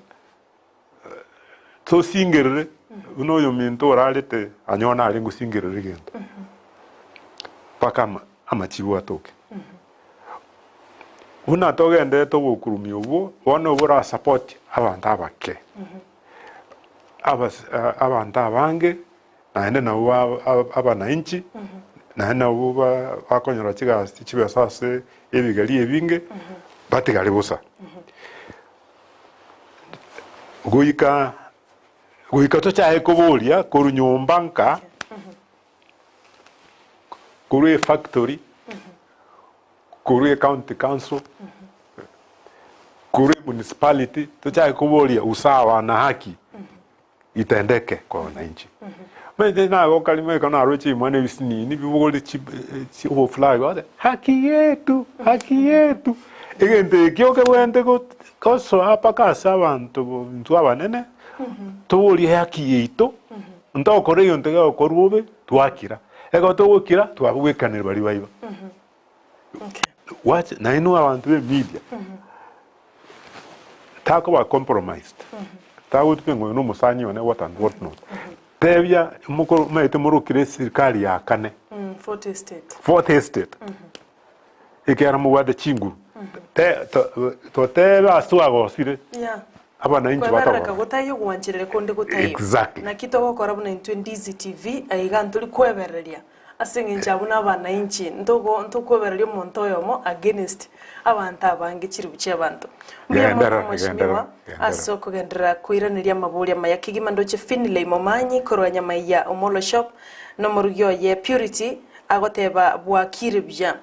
tosingerere buna oyominto orarete anyore narenge gosingerera egento, mpaka ama amachibu atoke. Buna togenderete obokurumi obwo, bono oborasupport abanto abake. Abas abanto abange naende nabwo abanainchi, naende nabwo bakonyora chigasi chibesa ase ebigeri ebinge, batigare bosa. Goika goika tochae koboria korwa nyomba nka, korwa efactory, korwa ecounty council, korwa emunicipality, tochae koboria usawa na haki itendeke kwa wananchi. Omanyete nagoka rimo ekero naroche ebimwana ebisinini bibogore chi chi oboflag gose haki yetu haki yetu, egento ekio kebwenerete go gosoa mpaka ase abanto intwe abanene, toborie haki yaito, ntokora egento kegokorwa bobe, twakira. Ekero togokira, twabwekanire baria baiba. Gwacha nainwe abanto be media, takoba compromised, tagotuka ng'a oyo na omosani one what and what not. Tebia mokoro omanyete morokire eserikari ya kane, Fourth estate. fourth estate, ekiagera mobwate chinguru. Te- to- Totebe ase twagosire, Yeah. abananchi Kweberereka batagora. gotaiyo gwancherere konde gotaiyo. Exactly. Naki togokora buna intwe Ndizi TV aiga ntori kwebereria Ase engencho abwo nabanainchi, ntogo ntokwebereria omonto oyomo against abanto abange chiribu chi'abanto. Mbuya mono Genderera, Mheshimiwa genderera, genderera. ase okogenderera koiraneria amabori amaya kegima ndoche Finlay Momanyi korwa Nyamaiya Omolo Shop nomorugi oye Purity agoteba bwakire buya.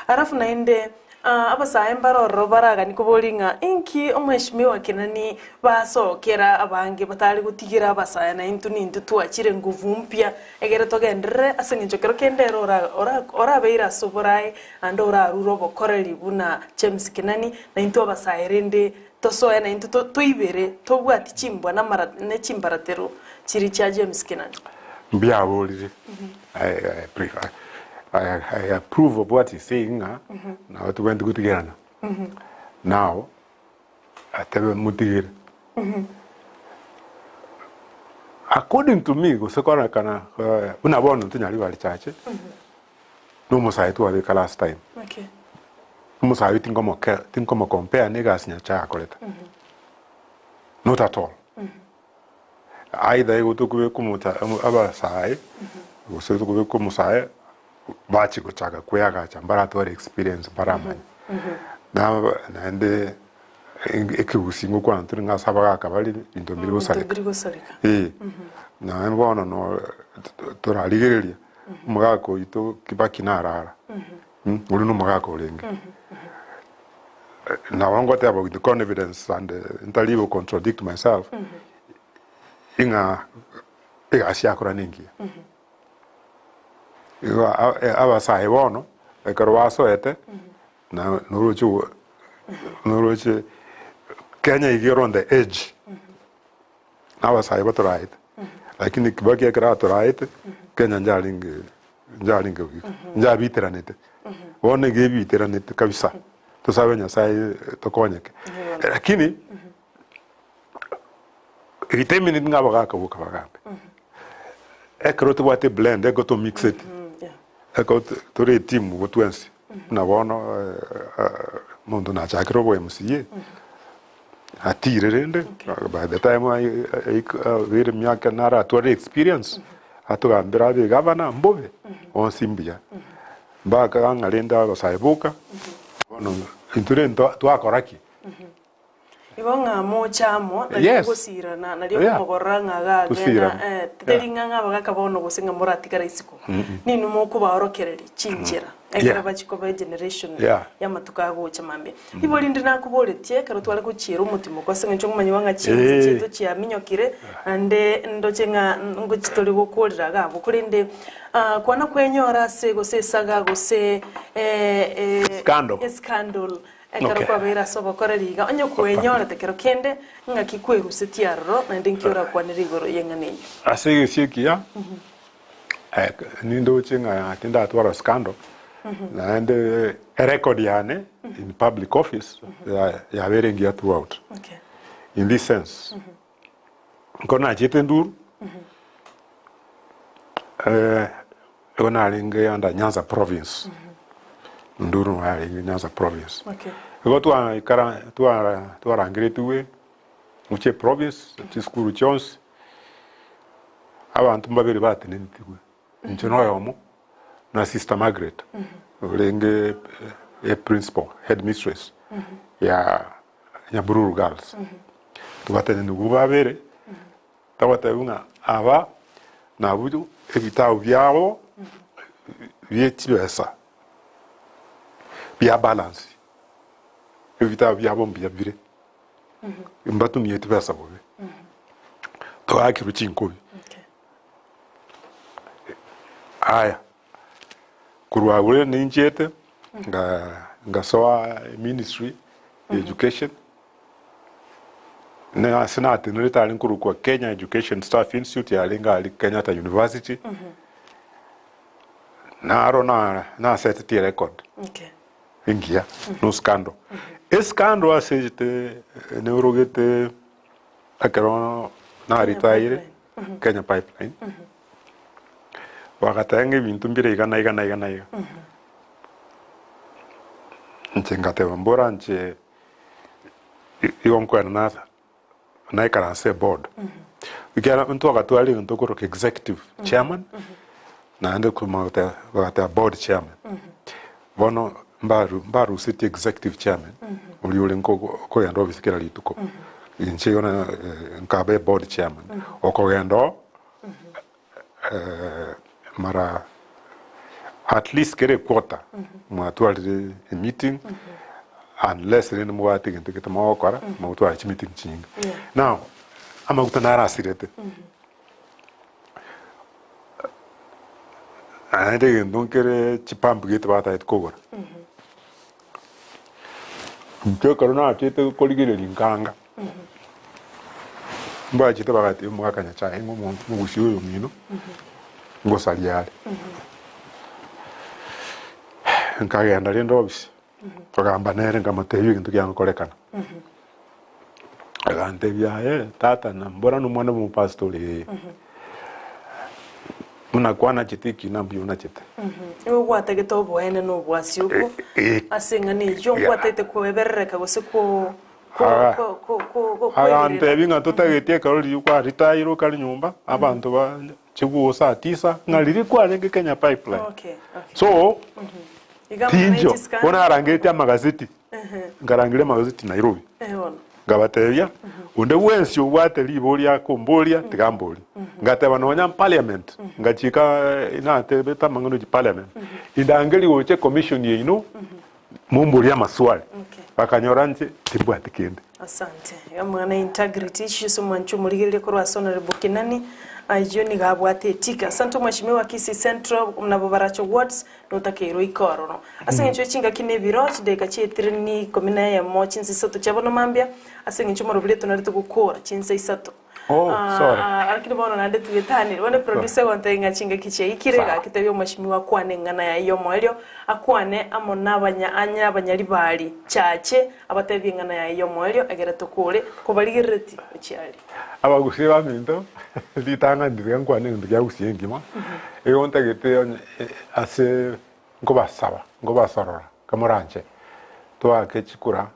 Alafu naende Abasae mbare ororo baraganie koboria ng'a inki omweshimiwa Kenani basokera abange batari gotigera abasae na intwe nintwe twachire nguvu mpya egere togenderere ase eng'encho kero kende ere orabeire ase oborae naende orarure obokoreri buna James Kenani na intwe abasae rende tosoe na intwe toibere tobwati chimbwa ne chimbaratero chiria chia James Kenani. Mbiaborire I, I, prefer, I, I approve of what he's saying ng'a nabo tobwenerete gotigerana. Now, atebe motigere. According to me, gose koronekana eh, buna bono ntonyari bari chache, na omosae twabeka last time. Okay. Omosae oyio tinkomoke tinkomocompare na egasi Nyasaye akorete. Not at all. Aidha igo tokobeka omocha abasae, gose tokobeka omosae bache gochaka kweagacha mbaratware experience mbaramanye. Na naende ekegusii ngokwana tore ng'a ase abagaka bare ebinto mbiri gosareka. Mbiri gosareka. Eh, naende bono no torarigereria omogaka oito Kibaki narara, oria na omogaka orenge. Nabo ngoteba with confidence and ntari go contradict myself, ing'a egasi yakora nengiya. Igo abasae bono, ekero basoete, na noroche noroche Kenya iga ere on the edge, na abasae batoraete, lakini Kibaki ekero atoraete, Kenya njarenge njarenge njabiteranete. Bono iga ebiteranete kabisa, tosabe Nyasaye tokonyeke. Lakini, egetemineti ng'a abagaka boka bagambe. Ekero tobwate eblend, ekero tomixeti, ekero tore etimu igo twensi, buna bono omonto nachakire obo MCA, atire rende, by the time abeire emiaka naratware experience, atogambere abe egavana, mbobe, bonsi mbuya. Mpaka ng'a rende abasae boka, bono intwe rende twakora ki? Igo ng'a moche amo, nario Yes. mogosirana, nario Yeah. okomogorora ng'a iga agenda, Tosirane. eh, teri Yeah. ng'a ng'a abagaka bono gose ng'a moratigare isiko. Ninwe mokobaorokereria chinchera, ekero Yeah. bachia koba egeneration Yeah. y'amatuko agocha mambia. Igo rinde nakoboretie ekero tware gochiera omotimoko ase eng'encho ngomanyigwa ng'a chinse Eh. chiaito chiaminyokire, naende ndoche ng'a ngochi tore gokorera iga abwo, korende kwana kwenyora ase gose esaga gose Scandal. escandal Ekero Okay. kwabeire ase obokoreri iga, onye kwenyorete kero kende, ng'aki kwerusetie aroro, naende nki orakwanere igoro y'eng'ana eyio? Ase egesio ekiya, eh, nindoche ng'a tindatwara scandal, naende erecord yane in public office ya- yabeire engiya throughout. Okay. In this sense, nkoro nachete enduru, eh, igo narenge under Nyanza province. Nduru yarenge Nyanza province. Okay. Igo twaikara twara twarangeretigwe gochia eprovince, chisukuru chionsi, abanto mbabere batenenetigwe, inche na oyomo, na Sister Margaret, orenge eprincipal, headmistress ya Nyabururu Girls. Twatenenigwe babere, Tagotebiwa ng'a aba nabwo ebitabu biabo bie chibesa bia balance, ebitabu biabo mbuya bire, mbatumieti besa bobe, toakirwe chinkobi. Aya, korwa abwo rende ninchiete, nga ngasoa ministry ya education. Na ase natenerete are nkorokwa Kenya Education Staff Institute yarenge aria Kenyatta University, naro na nasetetie erecord Okay. engiya, no scandal. Escandal ase echete neorogete ekero naritaire Kenya Pipeline, bagateba ng'a ebinto mbire iga na iga na iga na iga. Inche ngateba mbora nche Igo nkoenda nasa naikaranse eboard, ekiagera ntwagatwara egento okoroka executive chairman, naende komanya bagateba board chairman. Bono mbaru mbarusetie executive chairman, oria orenge okogenda ofisi kera rituko, inche igo na nkaba eboard chairman, okogenda oo mara at least kera equarter mwatwarire emeeting unless rende mobwate egento gete mogokora mogotwara chimeeting chinyinge. Now amaguta naro asirete naende egento nkere chipump gete batagete kogora, inche ekero nachete korigereria nkanga. Mbachete bagatebia omogaka Nyachae ng'a omogusi oyo omino ngosaria are. Nkagenda rende ofisi, nkagamba nere nkamotebia egento kiagokorekana. Agantebia aye tata na mbora nomwana bwa omopastor ore ee. Buna kwanachete ekina mbuya onachete. Nigo gwatagete oboene na obwasi obwo ase eng'ana eyio, nkwatagete koeberereka gose ko Agantebia ng'a totageti ekero riria kwaritaire okare nyomba, abanto ba chiguo saa tisa, ng'a riria kwarenge Kenya Pipeline. So, tincho, bono narangeretie amagazeti, nkarangeria amagazeti Nairobi, nkabatebia, onde bwensi obwate riboria akomboria, tiga amborie. Ngateba nonya parliament, ngachika natebete amang'ana gochia parliament, indangerie gocha ecommission yaino, Momborie amaswali, bakanyora inche timbwati kende. Asante. Iga mwana integrity issues omwanchi omorigereria korwa ase Honorable Kinani ayio nigo abwate etike. Asante omweshimiwa Kisii Central nabo Baracho wards notakeirwe oike ororo. Ase eng'encho ye chingaki na ebiro chidakika chietire ni ikomi na eyemo chinsa isato chia bono mambia ase eng'encho omorobiri otonerete gokora chinsa isato. Oh, sorry. Ah, lakini bono naende twetanire. Bono eproducer egontebia ng'a chingaki chiaikire, Sawa. gaki tebia omweshimiwa akwane eng'ana yaye y'omoerio, akwane amo nabanya anye abanyaribari chache, abatebie eng'ana yaye y'omoerio, egere tokore kobarigerereti gochia aria. Abagusii baminto, ritang'ani tiga nkwane egento kia gusii engima, igo ntagete onye ase nkobasaba, nkobasorora, kamoranche, toake chikura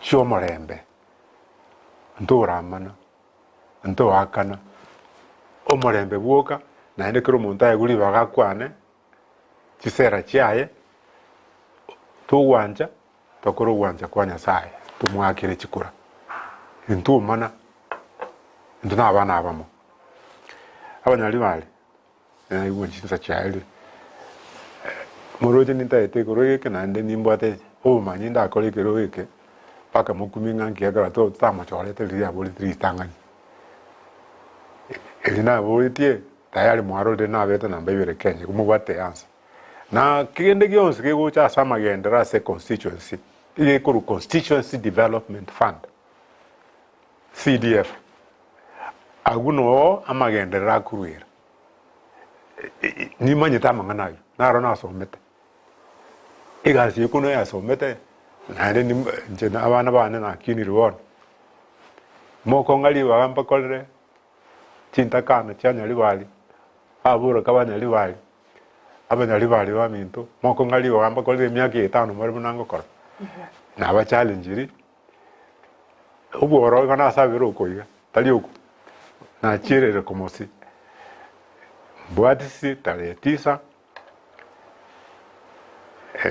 chi'omorembe. Ntoramana, ntoakana omorembe bwoka, naende kera omonto aegwe ribaga akwane chisera chiaye, togwancha tokore ogwancha kwa Nyasaye, tomoakere chikura. Intwomana, intwe na abana abamo. Abanyaribari. Naigwe chinsa chiaye moroche nintaete ekerogo eke naende nimbwate obomanyi ndakore ekerogo eke mpaka mokumie ng'a nki ekero totamochorete riria aboreti ritang'ani. Erio naboretie tayari mwarorire nabete namba ibere Kenya igo mobwate eansa. Na kende gionsi kegocha ase amagenderero ase econstituency, iga ekorwa Constituency Development Fund, CDF. Agwo noo amagenderero akoruera. Nimanyete amang'ana ayio, naro nasomete. Egasi eye kono yasomete, naende nim- inche na abana bane nakinire bono. Mokong'a ribaga mbakorere chintakana chia Nyaribari, aboroka ba Nyaribari. Abanyaribari baminto, mokong'a ribaga mbakorere emiaka etano more buna ngokora. Nabachallengirie, obworo igo nasabire okoiga, tari okwo, nachierire komosi. Mbwatisi tarehe tisa,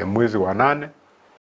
mwezi wa nane.